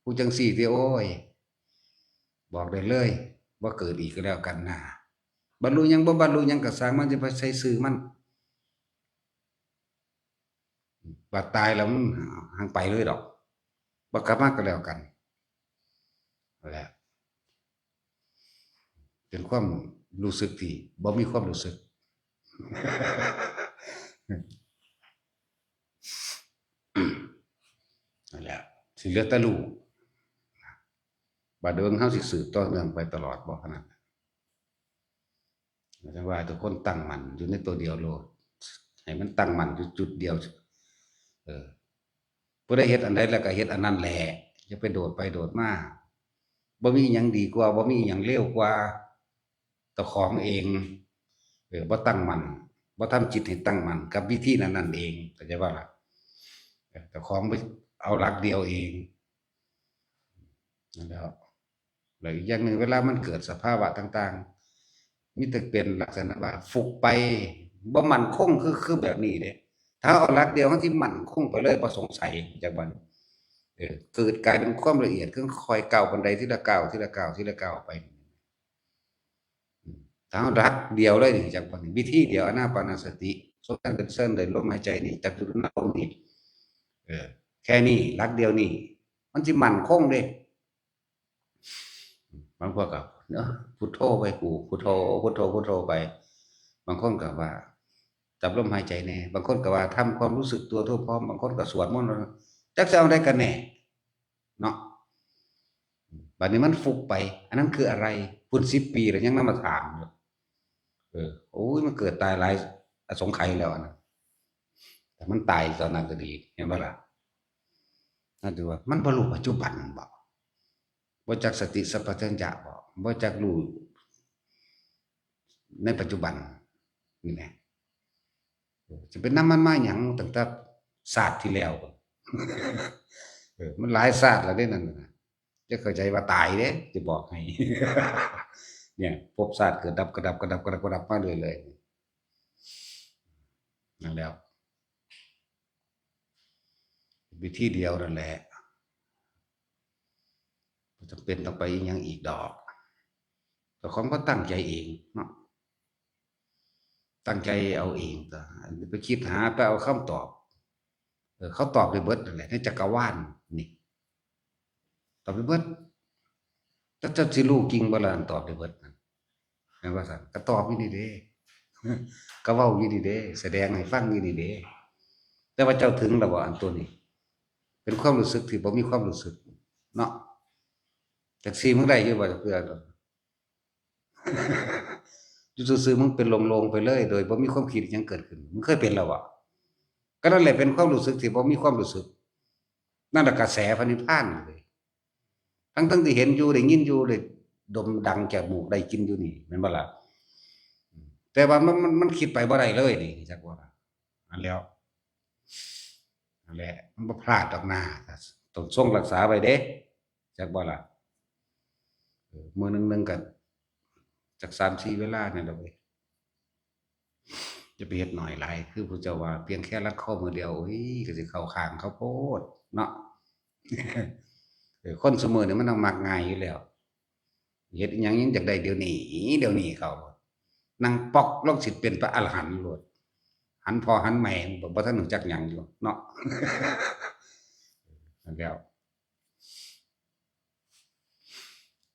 ผู้จั่งซี้ติ โอ้ย บอกได้เลย บ่เกิดอีกก็แล้วกันนะ บรรลุหยังบ่บรรลุหยังก็ซ่างมัน จะไปใส่ซื่อมัน บัดตายแล้วมันห่างไปเลยดอก บ่กลับมาก็แล้วกัน นั่นแหละ เป็นความรู้สึกที่บ่มีความรู้สึก นั่นแหละ สิเหลือแต่รู้ บาดเบิ่งเฮาสิสืบต่อเนื่องไปตลอดบ่ขนาดนั้น จั่งว่าทุกคนตั้งมั่นอยู่ในตัวเดียวโลด ให้มันตั้งมั่นอยู่จุดเดียว เออ ผู้ใดเฮ็ดอันใดแล้วก็เฮ็ดอันนั้นแหละ อย่าไปโดดไปโดดมา บ่มีอิหยังดีกว่า บ่มีอิหยังเลวกว่า เจ้าของเอง เออ บ่ตั้งมั่น บ่ทำจิตให้ตั้งมั่นกับวิธีนั้นๆเอง เข้าใจบ่ล่ะ เออ เจ้าของไปเอาหลักเดียวเอง นั่นแหละ แล้วอีกอย่างหนึ่ง เวลามันเกิดสภาวะต่างๆ มีแต่เป็นลักษณะว่าฟุบไป บ่มั่นคง คือ คือแบบนี้เด้ ถ้าเอาหลักเดียว มันสิมั่นคงไปเลย บ่สงสัย จักบัด เออ เกิดกลายเป็นความละเอียด คือค่อยก้าวบันไดทีละก้าว ทีละก้าว ทีละก้าวไป อืม ถ้าเอาหลักเดียวเลยนี่ จักบัด วิธีเดียว อานาปานสติ สมการเป็นเส้นเลย ลมหายใจนี่ จับจุดอุณหภูมินี่ เออ แค่นี้ หลักเดียวนี่ มันสิมั่นคงเด้ บางพวกก็ เนาะ พุทโธไปกู พุทโธ พุทโธ พุทโธไป บางคนก็ว่า จับลมหายใจแน่ บางคนก็ว่าทำความรู้สึกตัวทั่วพร้อม บางคนก็สวดมนต์ จักสิเอาใดกันแน่ เนาะ บัดนี้มันฟุบไป อันนั้นคืออะไร พุ้นสิบปีแล้วยังนำมาถามอยู่ เออ โอ้ย มันเกิดตายหลายอสงไขยแล้วอันนั้น แต่มันตายตอนนั้นก็ดี เห็นบ่ล่ะ นั่นถือว่ามันบ่รู้ปัจจุบันบ่ บ่จักสติสัมปชัญญะบ่ บ่จักรู้ในปัจจุบัน นี่แหละ เออ จะเป็นนำมันมาหยังตั้งแต่ชาติที่แล้ว เออ มันหลายชาติแล้วเด้นั่นน่ะ จะเข้าใจว่าตายเด้ จะบอกให้ เนี่ย ภพชาติเกิดดับ กระดับ กระดับ กระดับ กระดับมาเรื่อยๆ นั่นแล้ว วิธีเดียวนั่นแหละ บ่จำเป็นต้องไปอิหยังอีกดอก เจ้าของก็ตั้งใจเองเนาะ ตั้งใจเอาเองตัว อันนี้ไปคิดหา ไปเอาคำตอบ เออ เขาตอบได้เบิดนั่นแหละ ในจักรวาลนี่ ตอบได้เบิด แต่เจ้าสิรู้จริงบ่ล่ะ อันตอบได้เบิดนั่น แม่นว่าซั่น ก็ตอบอยู่นี่เด้ ก็เว้าอยู่นี่เด้ แสดงให้ฟังอยู่นี่เด้ แต่ว่าเจ้าถึงแล้วบ่ อันตัวนี้ เป็นความรู้สึกที่บ่มีความรู้สึก เนาะ จักซี่มึงได้อยู่บ่ เพื่อ อยู่ซื่อๆ มึงเป็นโล่งๆ ไปเลย โดยบ่มีความคิดหยังเกิดขึ้น มึงเคยเป็นแล้วบ่ ก็นั่นแหละเป็นความรู้สึกที่บ่มีความรู้สึก นั่นแหละกระแสพระนิพพานเลย ทั้งๆ ที่เห็นอยู่ ได้ยินอยู่ ได้ดมดังจมูก ได้กินอยู่นี่ แม่นบ่ล่ะ แต่ว่ามัน มัน มันคิดไปบ่ได้เลยนี่ จักว่า อันแล้ว นั่นแหละ มันบ่พลาดดอกนา ต้องทรงรักษาไว้เด้ จักบ่ล่ะ เออ มื้อหนึ่งๆ ก็จักสามสี่เวลานี่แหละเว้ย จะไปเฮ็ดน้อยหลาย คือพระเจ้าว่า เพียงแค่รัดข้อมือเดียว โอ้ย ก็สิเข้าข้างเขาโพดเนาะ เออ คนซุมื้อนี่มันต้องมักง่ายอยู่แล้ว เฮ็ดอิหยังยังอยากได้เดี๋ยวนี้ เดี๋ยวนี้เขา นั่งป๊อกลงสิเป็นพระอรหันต์โลด หันพ่อหันแม่บ่ บ่ทันรู้จักหยังอยู่เนาะ นั่นแล้ว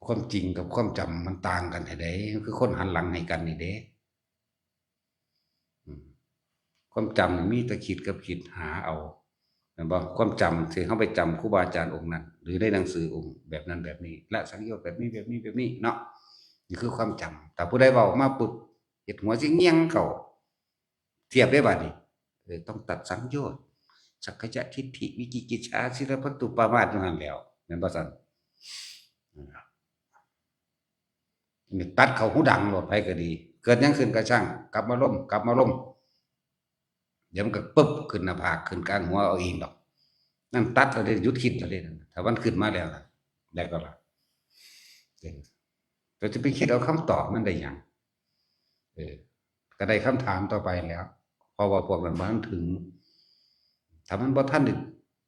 ความจริงกับความจำมันต่างกันแท้ใด คือคนหันหลังให้กันนี่เด้ อืม ความจำนี่มีแต่คิดกับคิดหาเอา แม่นบ่ ความจำที่เฮาไปจำครูบาอาจารย์องค์นั้น หรือในหนังสือองค์แบบนั้นแบบนี้ ละสังโยชน์แบบนี้ แบบนี้ แบบนี้เนาะ นี่คือความจำ ถ้าผู้ใดเว้ามาปุ๊บ เฮ็ดหัวสิเงี่ยงเข้า เทียบได้บัดนี้ เออ ต้องตัดสังโยชน์ สักกายทิฏฐิ วิจิกิจฉา ศีลพัตตุปามาสอยู่หั่นแหล้ว แม่นบ่ซั่น นี่ตัดเข้าหูดังโลด ไผก็ดี เกิดหยังขึ้นก็ช่าง กลับมาลม กลับมาลม เดี๋ยวมันก็ปึ๊บขึ้นหน้าผาก ขึ้นกลางหัวเอาเองดอก นั่นตัดแล้วเด้ หยุดคิดแล้วเด้ ถ้ามันขึ้นมาแล้วนะ แล้วก็ล่ะ เออ เราจะไปคิดเอาคำตอบมันได้หยัง เออ ก็ได้คำถามต่อไปแล้ว เพราะว่าพวกนั้นบ่ทันถึง ถ้ามันบ่ทันได้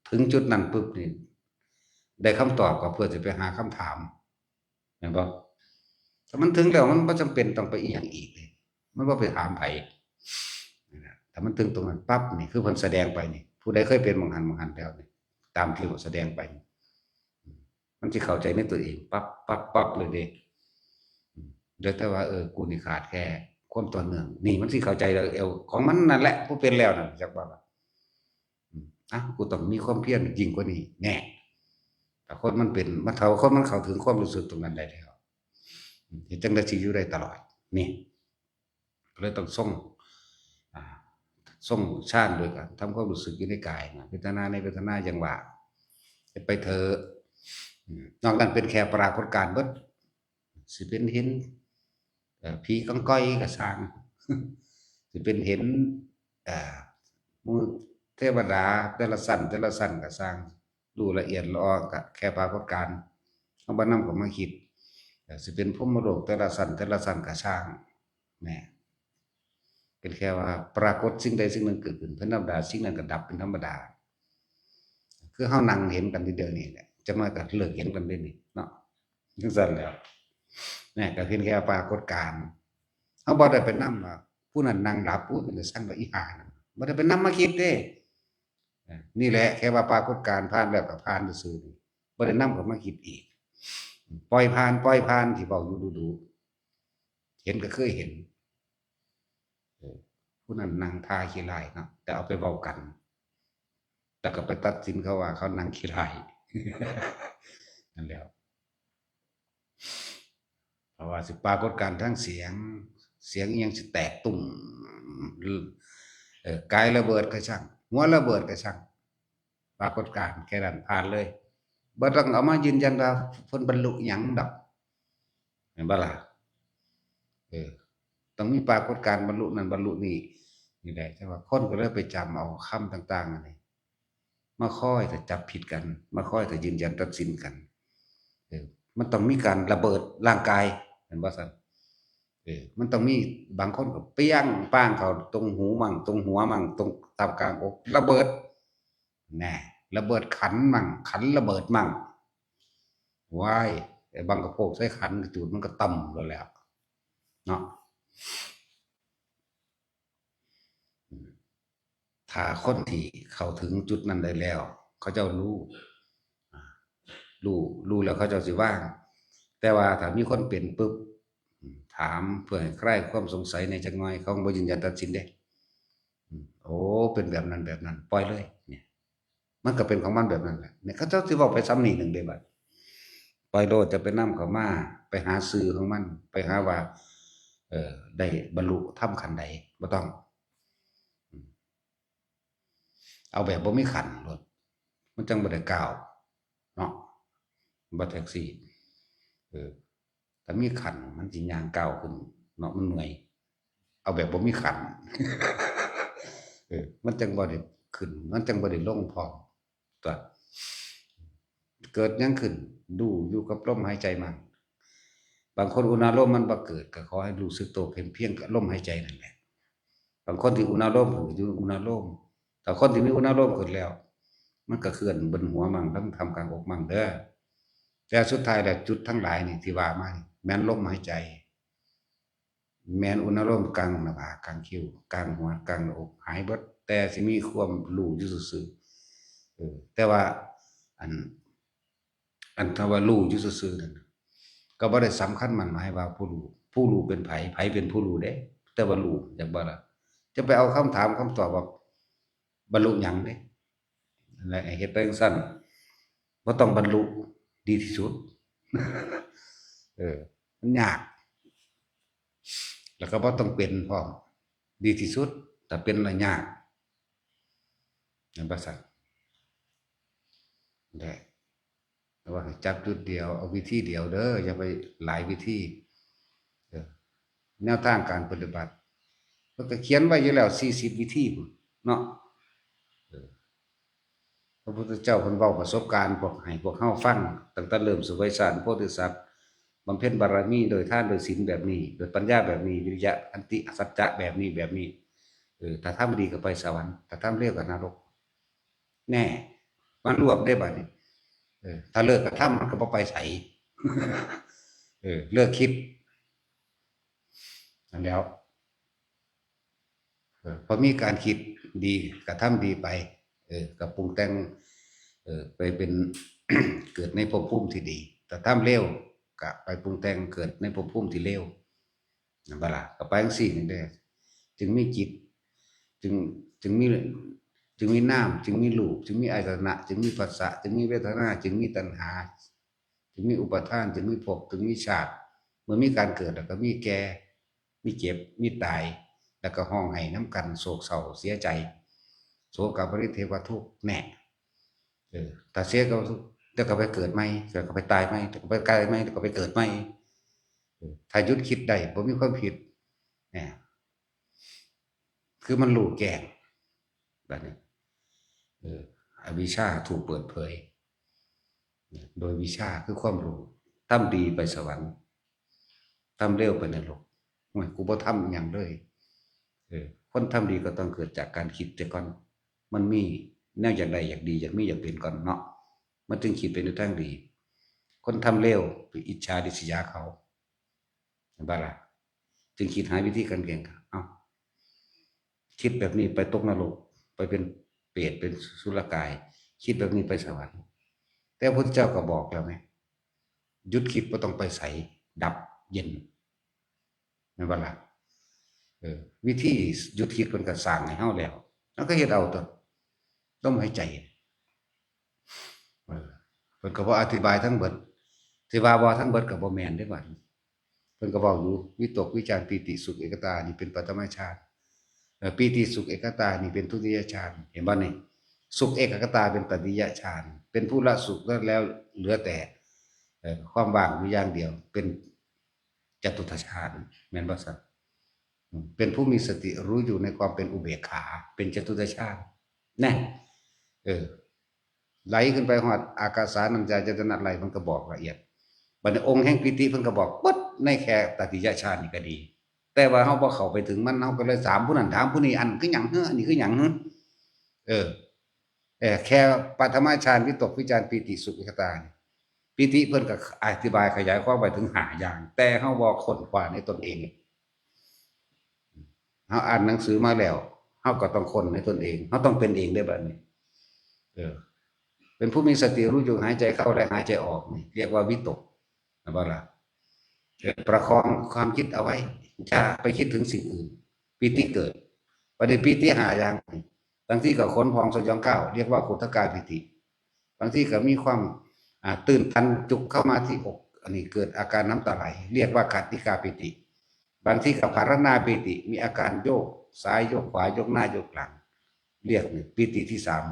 ถึงจุดนั้นปุ๊บนี่ ได้คำตอบก็เพื่อจะไปหาคำถาม แม่นบ่ ถ้ามันถึงแล้วมันบ่จำเป็นต้องไปอีหยังอีกเลย มันบ่ไปถามไผ นั่นน่ะ ถ้ามันถึงตรงนั้นปั๊บนี่ คือเพิ่นแสดงไปนี่ ผู้ใดเคยเป็นหม่องหั้นหม่องหั้นแล้วนี่ ตามที่เพิ่นแสดงไปนี่ มันสิเข้าใจในตัวเองปั๊บปั๊บปั๊บเลยเด้ อืม เดี๋ยวแต่ว่า เออ กูนี่ขาดแค่ความต่อเนื่อง นี่มันสิเข้าใจแล้ว เออ ของมันนั่นแหละ ผู้เป็นแล้วนั่น จักว่าล่ะ อืม อ่ะ กูต้องมีความเพียรยิ่งกว่านี้ แน่ ถ้าคนมันเป็น มัน ถ้าคนมันเข้าถึงความรู้สึกตรงนั้นได้แล้ว อืม เฮ็ดจั่งใดสิอยู่ได้ตลอด นี่ ก็เลยต้องทรง อ่า ทรงฌานโดยการทำความรู้สึกอยู่ในกายนะ เวทนาในเวทนาอย่างว่า ไปเถอะ อืม นอกนั้นเป็นแค่ปรากฏการณ์เบิด สิเป็นเห็น เอ่อ ผีกองกอยก็ซ่าง สิเป็นเห็น เอ่อ หมู่เทวดาแต่ละชั้น แต่ละชั้นก็ซ่าง รู้ละเอียดละออก็แค่ปรากฏการณ์ เฮาบ่นำเข้ามาคิด เอ่อ สิเป็นพรหมโลกแต่ละชั้น แต่ละชั้นก็ซ่าง แหม เป็นแค่ว่าปรากฏสิ่งใดสิ่งหนึ่งเกิดขึ้นเป็นธรรมดา สิ่งนั้นก็ดับเป็นธรรมดา คือเฮานั่งเห็นกันอยู่เดี๋ยวนี้แหละ จักหน่อยก็เลิกเห็นกันเด้นี่เนาะ จั่งซั้นแหล้ว แหม ก็เป็นแค่ปรากฏการณ์ เฮาบ่ได้ไปนำว่าผู้นั้นนั่งหลับ ผู้นี้ก็ซ่างว่าอีห่านั่น บ่ได้ไปนำมาคิดเด้ อ่ะ นี่แหละแค่ว่าปรากฏการณ์ผ่านแล้วก็ผ่านซื่อๆ นี่ บ่ได้นำเข้ามาคิดอีก ปล่อยผ่าน ปล่อยผ่าน ที่เว้าอยู่ดูๆ เห็นก็เคยเห็น เออ ผู้นั้นนั่งท่าขี้ร้ายเนาะ แต่เอาไปเว้ากัน แต่ก็ไปตัดสินเขาว่าเขานั่งขี้ร้าย นั่นแหละ เพราะว่าสิปรากฏการณ์ทางเสียง เสียงอิหยังสิแตกตุ้ม เออ กายระเบิดก็ช่าง หัวระเบิดก็ช่าง ปรากฏการณ์แค่นั้นผ่านเลย บ่ต้องเอามายืนยันว่าเพิ่นบรรลุหยังดอก แม่นบ่ล่ะ เออ ต้องมีปรากฏการณ์บรรลุนั่นบรรลุนี่ นี่แหละ แต่ว่าคนก็เลยไปจำเอาคำต่างๆ อันนี้ มาคอยแต่จับผิดกัน มาคอยแต่ยืนยันตัดสินกัน เออ มันต้องมีการระเบิดร่างกาย แม่นบ่ซั่น เออ มันต้องมี บางคนก็เปี้ยงป้างเข้าตรงหูมั่ง ตรงหัวมั่ง ตรงตามกลางอก ระเบิด แน่ ระเบิดขันมั่ง ขันระเบิดมั่ง ว้าย ไอ้บังกะโพกใส่ขันกระจูดมันก็ต่ำแล้วแหละ เนาะ อืม ถ้าคนที่เข้าถึงจุดนั้นได้แล้ว เขาเจ้ารู้ อ่า รู้ รู้แล้วเขาเจ้าสิวาง แต่ว่าถ้ามีคนเป็นปุ๊บ อืม ถามเพื่อให้คลายความสงสัยในจักหน่อย เขาบ่ยืนยันตัดสินเด้ อืม โอ้ เป็นแบบนั้นแบบนั้น ปล่อยเลย เนี่ย มันก็เป็นของมันแบบนั้นแหละ เนี่ย เขาเจ้าสิเว้าไปซ้ำนี่หนึ่งเด้บัด ปล่อยโลด จะไปนำเข้ามา ไปหาสื่อของมัน ไปหาว่า เอ่อ ได้บรรลุธรรมขั้นใด บ่ต้อง อืม เอาแบบบ่มีขันโลด มันจังบ่ได้ก้าว เนาะ บ่แท็กซี่ เออ ถ้ามีขันมันสิย่างก้าวขึ้น เนาะ มันเมื่อย เอาแบบบ่มีขัน เออ มันจังบ่ได้ขึ้น มันจังบ่ได้ลงพร้อม ตัว เกิดหยังขึ้น ดูอยู่กับลมหายใจมัน บางคนอุณาโลมมันบ่เกิด ก็ขอให้รู้สึกตัวเพียง เพียงกับลมหายใจนั่นแหละ บางคนที่อุณาโลมขึ้นก็อยู่อุณาโลม แต่คนที่มีอุณาโลมขึ้นแล้ว มันก็เคลื่อนบนหัวมั่ง ทั้งทำกลางอกมั่งเด้อ แต่สุดท้ายแล้วจุดทั้งหลายนี่ที่ว่ามานี่ แม่นลมหายใจ แม่นอุณาโลมกลางหน้าผาก กลางคิ้ว กลางหัว กลางหน้าอก หายเบิด แต่สิมีความรู้อยู่ซื่อๆ เออ แต่ว่าอัน อันคำว่ารู้อยู่ซื่อๆ นั่นน่ะ ก็บ่ได้สำคัญมั่นหมายว่าผู้รู้ ผู้รู้เป็นไผ ไผเป็นผู้รู้เด้ แต่ว่ารู้ จักบ่ล่ะ จะไปเอาคำถามคำตอบว่าบรรลุหยังเด้ นั่นแหละ ให้เฮ็ดไปจั่งซั้น บ่ต้องบรรลุ ดีที่สุด เออ มันยาก แล้วก็บ่ต้องเป็นพร้อม ดีที่สุด ถ้าเป็นแล้วยาก แม่นบ่ซั่น แหละ แต่ว่าให้จับจุดเดียว เอาวิธีเดียวเด้อ อย่าไปหลายวิธี เออ แนวทางการปฏิบัติ เพิ่นก็เขียนไว้อยู่แล้ว สี่สิบวิธีพุ้นเนาะ เออ พระพุทธเจ้าเพิ่นเว้าประสบการณ์พวก ให้พวกเฮาฟัง ตั้งแต่เริ่มเสวยฌานโพธิสัตว์ บำเพ็ญบารมีโดยทานโดยศีลแบบนี้ โดยปัญญาแบบนี้ วิริยะ ขันติ สัจจะแบบนี้ แบบนี้ เออ ถ้าทำดีก็ไปสวรรค์ ถ้าทำเลวก็นรก แน่ มันรวบได้บัดนี้ เออ ถ้าเลิกกระทำมันก็บ่ไปไส เออ เลิกคิด นั่นแหล้ว เออ พอมีการคิดดี กระทำดีไป เออ ก็ปรุงแต่ง เออ ไปเป็น เกิดในภพภูมิที่ดี แต่ทำเลวก็ไปปรุงแต่งเกิดในภพภูมิที่เลว นั่นบ่ล่ะ ก็ไปจั่งซี้นี่เด้ จึงมีจิต จึง จึงมี จึงมีนาม จึงมีรูป จึงมีอายตนะ จึงมีผัสสะ จึงมีเวทนา จึงมีตัณหา จึงมีอุปาทาน จึงมีภพ จึงมีชาติ เมื่อมีการเกิดแล้วก็มีแก่ มีเจ็บ มีตาย แล้วก็ฮ้องไห้นำกัน โศกเศร้าเสียใจ โสกะปริเทวทุกข์ แน่ เออ ถ้าเสียก็ทุกข์ แล้วก็ไปเกิดใหม่ แล้วก็ไปตายใหม่ แล้วก็ไปตายใหม่ แล้วก็ไปเกิดใหม่ เออ ถ้าหยุดคิดได้ บ่มีความคิด เนี่ย คือมันรู้แจ้ง บัดนี้ เออ อวิชชาถูกเปิดเผย โดยวิชชาคือความรู้ ทำดีไปสวรรค์ ทำเลวไปนรก โอ้ย กูบ่ทำอิหยังเลย เออ คนทำดีก็ต้องเกิดจากการคิดแต่ก่อน มันมีแนวอยากได้ อยากดี อยากมี อยากเป็นก่อนเนาะ มันจึงคิดไปในทางดี คนทำเลวไปอิจฉาริษยาเขา เห็นบ่ล่ะ จึงคิดหาวิธีการแก้ เอ้า คิดแบบนี้ไปตกนรก ไปเป็นเปรต เป็นอสุรกาย คิดแบบนี้ไปสวรรค์ แต่พระพุทธเจ้าก็บอกแล้วไง หยุดคิด บ่ต้องไปไส ดับเย็น แม่นบ่ล่ะ เออ วิธีหยุดคิดเพิ่นก็สร้างให้เฮาแล้ว เฮาก็เฮ็ดเอาตั๊ว ลมหายใจ เออ เพิ่นก็บ่อธิบายทั้งเบิด สิว่าบ่ทั้งเบิดก็บ่แม่นเด้บัดนี้ เพิ่นก็เว้าอยู่ วิตก วิจาร ปีติ สุข เอกคตา นี่เป็นปฐมฌาน เอ่อ ปีติ สุข เอกคตา นี่เป็นทุติยฌาน เห็นบ่นี่ สุข เอกคตา เป็นตติยฌาน เป็นผู้ละสุขแล้วเหลือแต่ เอ่อ ความว่างอยู่อย่างเดียว เป็นจตุตถฌาน แม่นบ่ซั่น อืม เป็นผู้มีสติรู้อยู่ในความเป็นอุเบกขา เป็นจตุตถฌาน แน่ เออ ไหลขึ้นไปฮอดอากาสานัญจายตนะไล่ เพิ่นก็บอกละเอียด บัดนี้องค์แห่งปีติเพิ่นก็บอกปึ๊ดในแค่ตติยฌานนี่ก็ดี แต่ว่าเฮาบ่เข้าไปถึงมัน เฮาก็เลยถามผู้นั้นถามผู้นี้ อันคือหยังเหอ อันนี้คือหยังเหอ เออ เออ แค่ปฐมฌาน วิตก วิจาร ปีติ สุข เอกคตานี่ ปีติเพิ่นก็อธิบายขยายความไปถึงห้าอย่าง แต่เฮาบ่ค้นคว้าในตนเอง เฮาอ่านหนังสือมาแล้ว เฮาก็ต้องค้นในตนเอง เฮาต้องเป็นเองได้บัดนี้ เออ เป็นผู้มีสติรู้อยู่หายใจเข้าและหายใจออกนี่ เรียกว่าวิตก นะบ่ล่ะ เออ ประคองความคิดเอาไว้ อย่าไปคิดถึงสิ่งอื่น ปีติเกิด บัดนี้ปีติห้าอย่างนี่ บางทีก็ขนพองสยองก้าว เรียกว่าขุทกาปีติ บางทีก็มีความ อ่า ตื้นตันจุกเข้ามาที่อก อันนี้เกิดอาการน้ำตาไหล เรียกว่าขัตติกาปีติ บางทีก็ภารณาปีติ มีอาการโยกซ้ายโยกขวา โยกหน้าโยกหลัง เรียกนี่ปีติที่สาม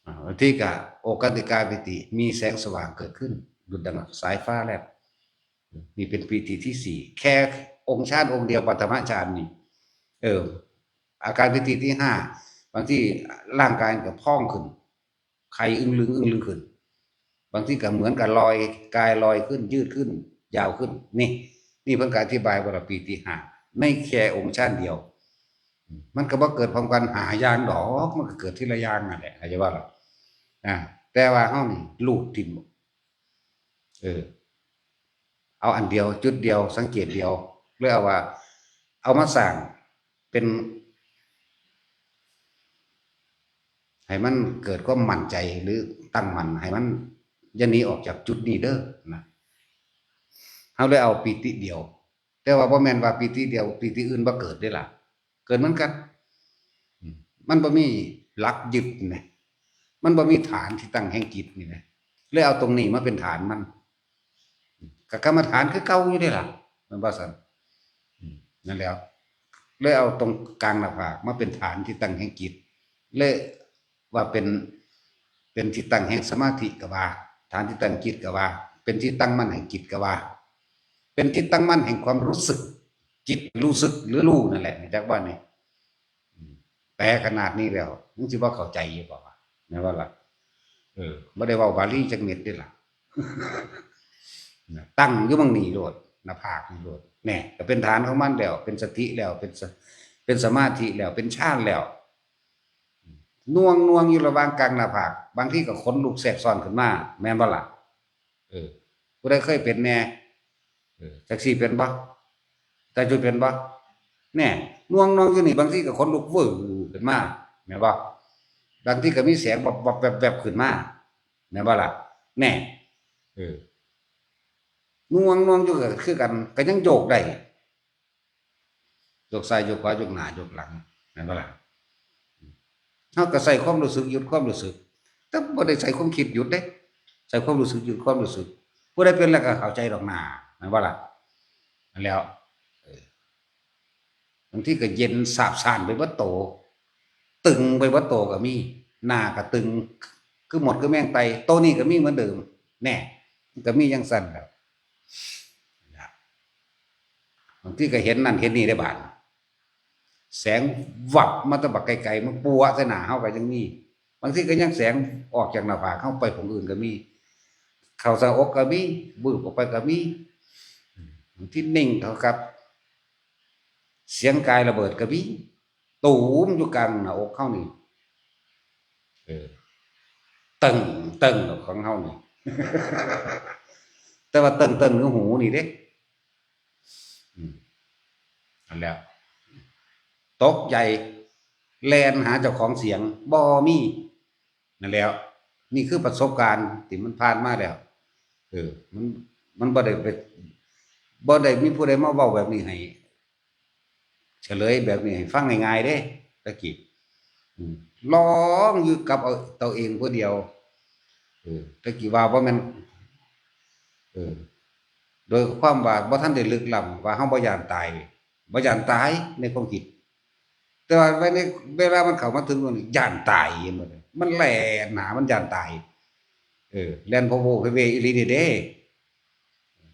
อ่า บางทีก็โอคันติกาปีติ มีแสงสว่างเกิดขึ้น ดุจดังสายฟ้าแลบ นี่เป็นปีติที่สี่ แค่องค์ฌานองค์เดียว ปฐมฌานนี่ เออ อาการปีติที่ห้า บางทีร่างกายก็พองขึ้น ไข่อึ้งลึงอึ้งลึงขึ้น บางทีก็เหมือนกับลอย กายลอยขึ้น ยืดขึ้น ยาวขึ้น นี่ นี่เพิ่นก็อธิบายว่าปีติห้า ในแค่องค์ฌานเดียว มันก็บ่เกิดพร้อมกันห้าอย่างดอก มันก็เกิดทีละอย่างนั่นแหละ เข้าใจบ่ล่ะ อ่า แต่ว่าเฮานี่ลูดถิ่ม เออ เอาอันเดียว จุดเดียว สังเกตเดียว เลยเอาว่า เอามาสร้างเป็น ให้มันเกิดความมั่นใจหรือตั้งมั่น ให้มันอย่าหนีออกจากจุดนี้เด้อนะ เฮาเลยเอาปีติเดียว แต่ว่าบ่แม่นว่าปีติเดียว ปีติอื่นบ่เกิดเด้ล่ะ เกิดเหมือนกัน อืม มันบ่มีหลักยึดนะ มันบ่มีฐานที่ตั้งแห่งจิตนี่นะ เลยเอาตรงนี้มาเป็นฐานมัน ก็กรรมฐานคือเก่าอยู่เด้ล่ะ แม่นบ่ซั่น อืม นั่นแหล้ว เลยเอาตรงกลางหน้าผากมาเป็นฐานที่ตั้งแห่งจิต เลยว่าเป็น เป็นที่ตั้งแห่งสมาธิก็ว่า ฐานที่ตั้งจิตก็ว่า เป็นที่ตั้งมั่นแห่งจิตก็ว่า เป็นที่ตั้งมั่นแห่งความรู้สึก จิตรู้สึกหรือรู้นั่นแหละ จักว่านี่ อืม แปลขนาดนี้แล้ว มึงสิบ่เข้าใจอยู่บ่วะ แม่นบ่ล่ะ เออ บ่ได้เว้าบาลีจักเม็ดเด้ล่ะ นะ ตั้งอยู่หม่องนี้โลด หน้าผากนี่โลด แน่ ก็เป็นฐานของมันแล้ว เป็นสติแล้ว เป็นส- เป็นสมาธิแล้ว เป็นฌานแล้ว น่วงน่วงอยู่ระหว่างกลางหน้าผาก บางทีก็ขนลุกแทรกซ้อนขึ้นมา แม่นบ่ล่ะ เออ ผู้ใดเคยเป็นแน่ เออ จักซี่เป็นบ่ แต่จุดเป็นบ่ แน่ น่วงน่วงอยู่นี่ บางทีก็ขนลุกวื้อขึ้นมา แม่นบ่ บางทีก็มีแสงวับวับแวบแวบขึ้นมา แม่นบ่ล่ะ แน่ เออ หน่วงหน่วงอยู่ก็คือกัน ก็ยังโยกได้ โยกซ้ายโยกขวาโยกหน้าโยกหลัง แม่นบ่ล่ะ เฮาก็ใช้ความรู้สึกหยุดความรู้สึก แต่บ่ได้ใช้ความคิดหยุดเด้ ใช้ความรู้สึกหยุดความรู้สึก ผู้ใดเป็นแล้วก็เข้าใจดอกหน้า แม่นบ่ล่ะ นั่นแหล้ว เออ บางทีก็เย็นสาบซ่านไปเบิดโต ตึงไปเบิดโตก็มี หน้าก็ตึง คือหมดคือแมงไต่ โตนี้ก็มีเหมือนเดิม แน่ มันก็มีจั่งซั้นแหล้ว บางทีก็เห็นนั่นเห็นนี่ได้บาด แสงวับมาแต่บักไกลๆ มาปัวะใส่หน้าเฮาก็ยังมี บางทีก็ยังแสงออกจากหน้าผากเฮาไปของอื่นก็มี เข้าใส่อกก็มี วืบออกไปก็มี บางทีนิ่งเท่ากับ เสียงกายระเบิดก็มี ตูมอยู่กลางหน้าอกเฮานี่ เออ ตึงตึงของเฮานี่ แต่ว่าตึงตึงคือหูนี่เด้ อืม นั่นแหละ ตกใจ แล่นหาเจ้าของเสียง บ่มี นั่นแหล้ว นี่คือประสบการณ์ที่มันผ่านมาแล้ว เออ มัน มันบ่ได้ไป บ่ได้มีผู้ใดมาเว้าแบบนี้ให้ เฉลยแบบนี้ให้ฟังง่ายๆเด้ ตะกี้ อืม ลองอยู่กับเอาตัวเองผู้เดียว เออ ตะกี้ว่าบ่แม่น เออ โดยความว่าบ่ทันได้ลึกล้ำว่าเฮาบ่ย้านตาย บ่ย้านตายในความคิด แต่ว่าในเวลามันเข้ามาถึงตรงนี้ย้านตาย เห็นบ่ มันแล่นหา มันย้านตาย เออ แล่นพะโวพะเวอีหลีนี่เด้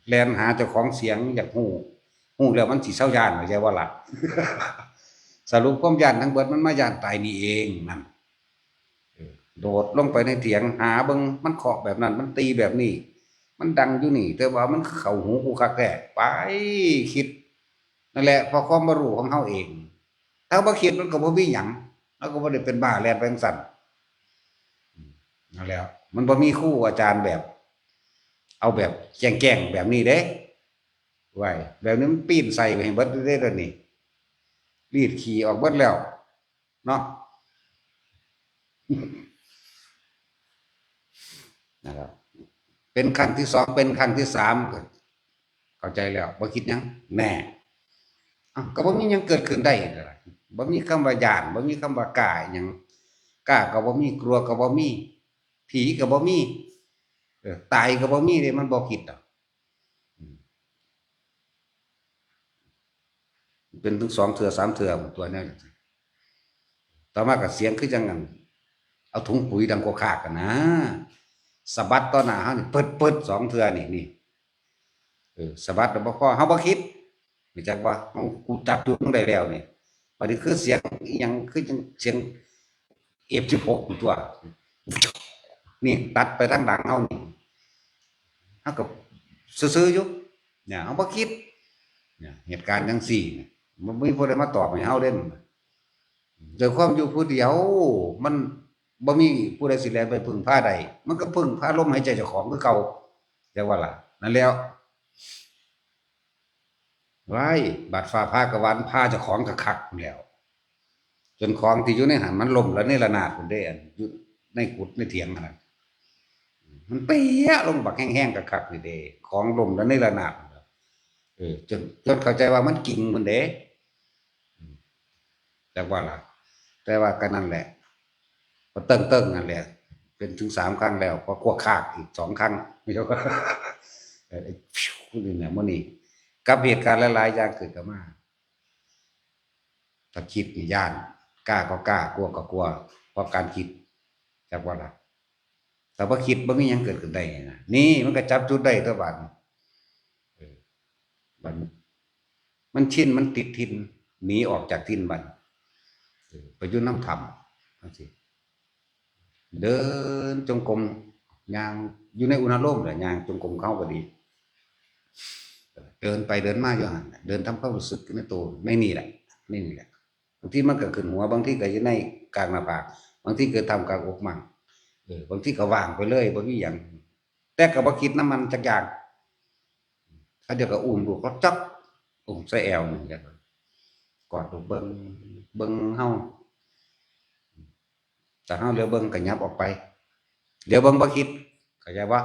แล่นหาเจ้าของเสียงอยากฮู้ ฮู้แล้วมันสิเซาย้าน เข้าใจบ่ล่ะ สรุปความย้านทั้งเบิดมันมาย้านตายนี่เองนั่น เออ โดดลงไปในเถียงหาเบิ่ง มันเคาะแบบนั้น มันตีแบบนี้ มันดังอยู่นี่ แต่ว่ามันเข้าหูกูคักแท้ ไปคิด นั่นแหละ เพราะความบ่รู้ของเฮาเอง ถ้าบ่คิดมันก็บ่มีหยัง เฮาก็บ่ได้เป็นบ้าแล่นไปจั่งซั้น นั่นแหละ มันบ่มีครูอาจารย์แบบ เอาแบบแจ้งๆแบบนี้เด้ ไว้ แบบนี้มันปีนใส่ไปให้เบิดเด้ เดี๋ยวนี้ รีดขี้ออกเบิดแล้ว เนาะ นะครับ เป็นครั้งที่สอง เป็นครั้งที่สาม ก็เข้าใจแล้ว บ่คิดหยัง แน่ อ้าว ก็บ่มีหยังเกิดขึ้นได้ บ่มีคำว่าย้าน บ่มีคำว่ากล้าหยัง กล้าก็บ่มี กลัวก็บ่มี ผีก็บ่มี เออ ตายก็บ่มีเด้ มันบ่คิดดอก อืม เป็นถึงสองเทื่อสามเทื่อตัวนั้น ต่อมาก็เสียงคือจั่งอัน เอาถุงปุ๋ยดังโคคากกันนะ สะบัดต่อหน้าเฮานี่ ปึดๆสองเทื่อนี่ นี่ เออ สะบัดแล้วบ่พอ เฮาบ่คิด รู้จักบ่ เฮา กูจับจุดมึงได้แล้วนี่ บัดนี้คือเสียงอีหยัง คือจั่งเสียง เอฟสิบหก ตัว นี่ตัดไปทางหลังเฮานี่ เฮาก็ซื่อๆอยู่ เนี่ย เฮาบ่คิด เนี่ย เหตุการณ์จั่งซี้เนี่ย บ่มีผู้ใดมาตอบให้เฮาเด้ ด้วยความอยู่ผู้เดียว มันบ่มีผู้ใดสิแล่นไปพึ่งพาได้ มันก็พึ่งพาลมหายใจเจ้าของคือเก่า จั่งว่าล่ะ นั่นแหล้ว ว้าย บาดฟ้าผ่าก็หวั่นผ่าเจ้าของคักๆแล้ว จนของที่อยู่ในหั้นมันล้มละเนระนาดพุ้นเด้ อันอยู่ในกุฏิในเถียงหั้นน่ะ มันเปี้ยลงบักแฮงๆคักๆนี่เด้ ของล้มละเนระนาดพุ้นน่ะ เออ จน จนเข้าใจว่ามันกิ่งพุ้นเด้ จั่งว่าล่ะ แต่ว่าก็นั่นแหละ ก็เติ้งๆนั่นแหละ เป็นถึงสามครั้งแล้ว ก็กลัวคากอีกสองครั้ง เออ ไอ้ฟิวนี่นะ มื้อนี้ กับเหตุการณ์หลายๆอย่างเกิดขึ้นมา ถ้าคิดนี่ย้าน กล้าก็กล้า กลัวก็กลัว เพราะการคิด จั่งว่าล่ะ ถ้าบ่คิดบ่มีหยังเกิดขึ้นได้นะ นี่มันก็จับจุดได้ตัวบาดนี้ เออ บัดนี้ มันชิน มันติดถิ่น หนีออกจากถิ่นบัดนี้ เออ ไปอยู่นำถ้ำจั่งซี้ เดินจงกรม ย่างอยู่ในอุณาโลมแหละ ย่างจงกรมเขาก็ดี เดินไปเดินมาอยู่หั่นน่ะ เดินทำความรู้สึกในตัว ในนี่แหละ ในนี่แหละ บางทีมันก็ขึ้นหัว บางทีก็อยู่ในกลางหน้าผาก บางทีก็ท่ามกลางอกมั่ง เออ บางทีก็ว่างไปเลย บ่มีหยัง แต่ก็บ่คิดนำมันจักอย่าง เขาเจ้าก็อุ้มลูกเขาจับ อุ้มใส่แอวนี่ กอดลูกเบิ่ง เบิ่งเฮา แต่เฮาเหลียวเบิ่งก็หยับออกไป เหลียวเบิ่งบ่คิด เข้าใจบ่?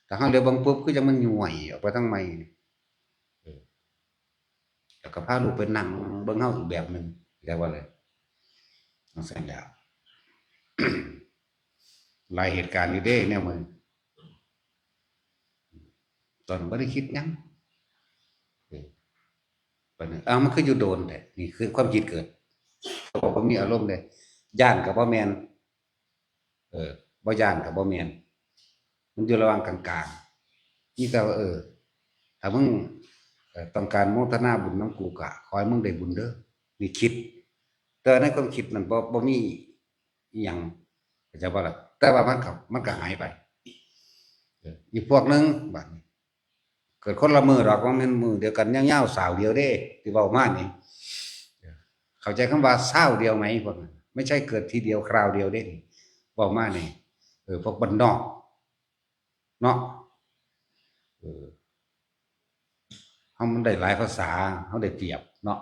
ถ้าเฮาเหลียวเบิ่งปุ๊บ คือจั่งมันย้วยออกไปทางใหม่นี่ เออ แล้วก็พาลูกไปนั่งเบิ่งเฮาอีกแบบหนึ่ง เข้าใจบ่ล่ะ? จั่งซั้นแหล้ว หลายเหตุการณ์อยู่เด้แนวมื้อ ตอนนั้นบ่ได้คิดหยัง เออ บัดนี้ อ้าว มันคืออยู่โดนแท้ นี่คือความคิดเกิด ก็บ่มีอารมณ์เด้ ย้านก็บ่แม่น เออ บ่ย้านก็บ่แม่น มันอยู่ระหว่างกลางๆ มีแต่ว่า เออ ถ้ามึง เอ่อ ต้องการโมทนาบุญนำกูก็ขอให้มึงได้บุญเด้อ นี่คิด แต่ในความคิดนั้นบ่ บ่มีอิหยัง เข้าใจบ่ล่ะ? แต่ว่ามันก็ มันก็หายไป เออ อีกพวกหนึ่ง บัดนี้ เกิดคนละมื้อดอก บ่แม่นมื้อเดียวกันยาวๆ ซาวเดียวเด้ ที่เว้ามานี่ เข้าใจคำว่าซาวเดียวไหมพวกนั้น? ไม่ใช่เกิดทีเดียวคราวเดียวเด้ เว้ามานี่ เออ พวกบ้านนอก เนาะ เออ เฮามันได้หลายภาษา เฮาได้เปรียบเนาะ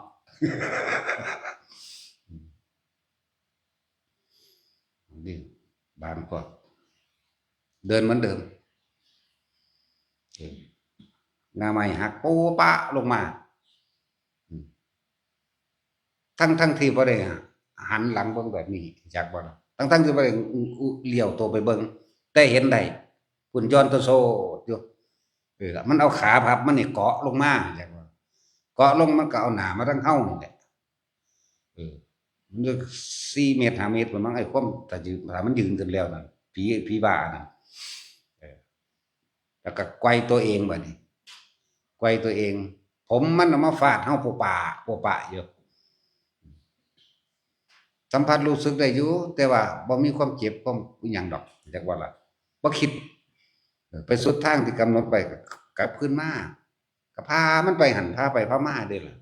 นี่ บางพวก เดินเหมือนเดิม เออ ง่าไม้หักโป๊ะปะลงมา อืม ทั้งๆที่บ่ได้หันหลังเบิ่งแบบนี้ จักบ่ล่ะ? ทั้งๆที่บ่ได้เหลียวตัวไปเบิ่ง แต่เห็นได้ พุ้นย่อนตัวโซดอยู่ เออ มันเอาขาพับมันนี่เกาะลงมา จักบ่? เกาะลงมันก็เอาหน้ามาทางเฮานี่แหละ เออ มันอยู่สี่เมตร ห้าเมตรพุ้นมั้ง ไอ้ความ ถ้ายืน ถ้ามันยืนขึ้นแล้วนั่น ผี ผีบ้านั่น เออ แล้วก็ไกวตัวเองบัดนี้ ไกวตัวเอง ผมมันเอามาฟาดเฮาโปะปะ โปะปะอยู่ สัมผัสรู้สึกได้อยู่ แต่ว่าบ่มีความเจ็บ ความอิหยังดอก จักว่าล่ะ บ่คิด เออ ไปสุดทางที่กำหนดไว้ก็กลับคืนมา ก็พามันไปหั่น พาไปพามาเด้ล่ะ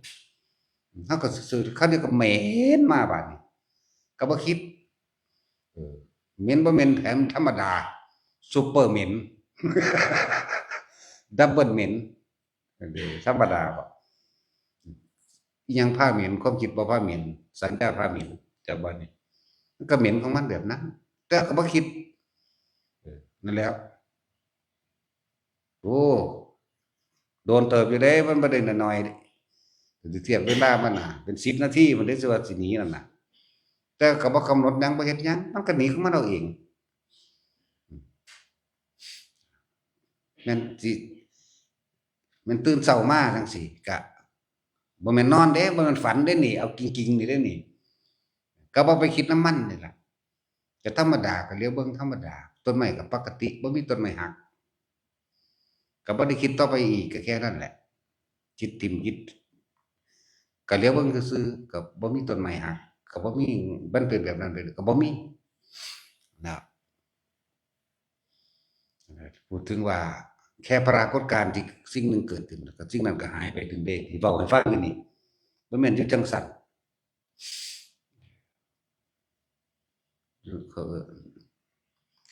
เฮาก็ซื่อๆ คราวนี้ก็เหม็นมาบาดนี้ ก็บ่คิด เออ เหม็นบ่เหม็น แถมธรรมดา ซุปเปอร์เหม็น ดับเบิลเหม็น เออ ธรรมดาบ่ อิหยังพาเหม็น ความคิดบ่พาเหม็น สัญญาพาเหม็น จักบ่นี่ มันก็เหม็นของมันแบบนั้น แต่ก็บ่คิด เออ นั่นแหละ โอ้ โดนเติบอยู่เด้ มันบ่ได้น้อยๆเด้ สิเทียบเวลามันน่ะ เป็นสิบนาทีมันได้สิว่าสิหนีนั่นน่ะ แต่ก็บ่กำหนดหยัง บ่เฮ็ดหยัง มันก็หนีของมันเอาเอง แม่นสิ แม่นตื่นเช้ามาจั่งซี้ ก็บ่แม่นนอนเด้ บ่แม่นฝันเด้นี่ เอาจริงๆ นี่เด้นี่ ก็บ่ไปคิดนำมันนี่ล่ะ ก็ธรรมดา ก็เหลียวเบิ่งธรรมดา ต้นไม้ก็ปกติ บ่มีต้นไม้หัก ก็บ่ได้คิดต่อไปอีก ก็แค่นั้นแหละ คิดถิ่ม คิด ก็เหลียวเบิ่งซื่อๆ ก็บ่มีต้นไม้หัก ก็บ่มี มันเป็นแบบนั้นไปเลย ก็บ่มี นะ พูดถึงว่าแค่ปรากฏการณ์ที่สิ่งหนึ่งเกิดขึ้น แล้วก็สิ่งนั้นก็หายไปถึงเด้ ที่เว้าให้ฟังอยู่นี่ บ่แม่นอยู่จั่งซั้น เขาเอิ้น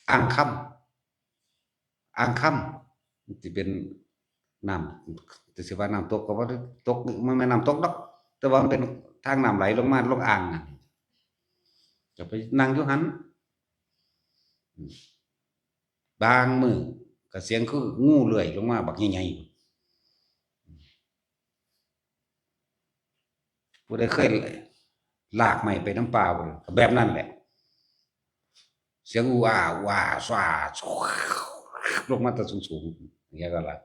อ่างคำ อ่างคำ มันสิเป็นน้ำ จะสิว่าน้ำตกก็บ่ได้ตก มันแม่นน้ำตกดอก แต่ว่ามันเป็นทางน้ำไหลลงมาลงอ่างน่ะ ก็ไปนั่งอยู่หั่น อืม บางมื้อก็เสียงคืองูเลื่อยลงมาบักใหญ่ๆ ผู้ใดเคยลากไม้ไปนำป่าบ่ แบบนั้นแหละ เสียงอู้อ้า อู้อ้า ซ่า ลงมาแต่สูงๆ อย่างเงี้ยก็ละ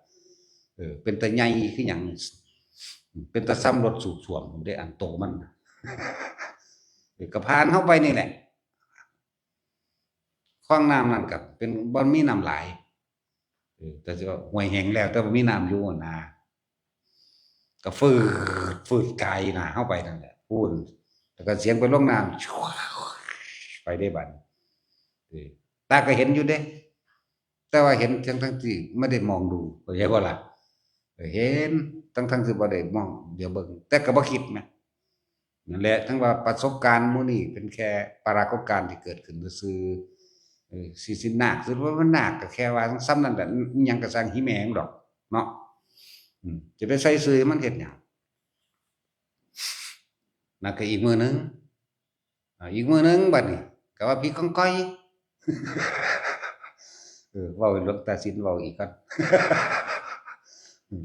เออ เป็นตาใหญ่คือหยัง เป็นตาซ่ำรถสูบซ่วมเด้ อันโตมันน่ะ เออ ก็ผ่านเฮาไปนี่แหละ คลองน้ำนั่นก็เป็นบ่มีน้ำหลาย เออ แต่สิว่าห้วยแห้งแล้ว แต่ว่ามีน้ำอยู่นะ ก็ฟืด ฟืดไกลนะ เฮาไปนั่นแหละ พู้น แล้วก็เสียงไปลงน้ำ ไปได้บัด เออ ตาก็เห็นอยู่เด้ แต่ว่าเห็นทั้งๆที่ไม่ได้มองดู เข้าใจบ่ล่ะ? เออ เห็นทั้งๆที่บ่ได้มอง เดี๋ยวเบิ่ง แต่ก็บ่คิดนะ นั่นแหละ ทั้งว่าประสบการณ์หมู่นี้เป็นแค่ปรากฏการณ์ที่เกิดขึ้นซื่อๆ เออ สิ สินาค สิว่ามันนาค ก็แค่ว่าส่ำนั่นแหละ อิหยังก็ซ่าง หิแม่งดอก เนาะ อืม จะไปใส่ซื่อให้มันเฮ็ดหยัง นั่นก็อีกมื้อหนึ่ง อ่า อีกมื้อหนึ่งบัดนี้ ก็ว่าผีกองกอย เออ เว้าให้หลวงตาสินเว้าอีกก่อน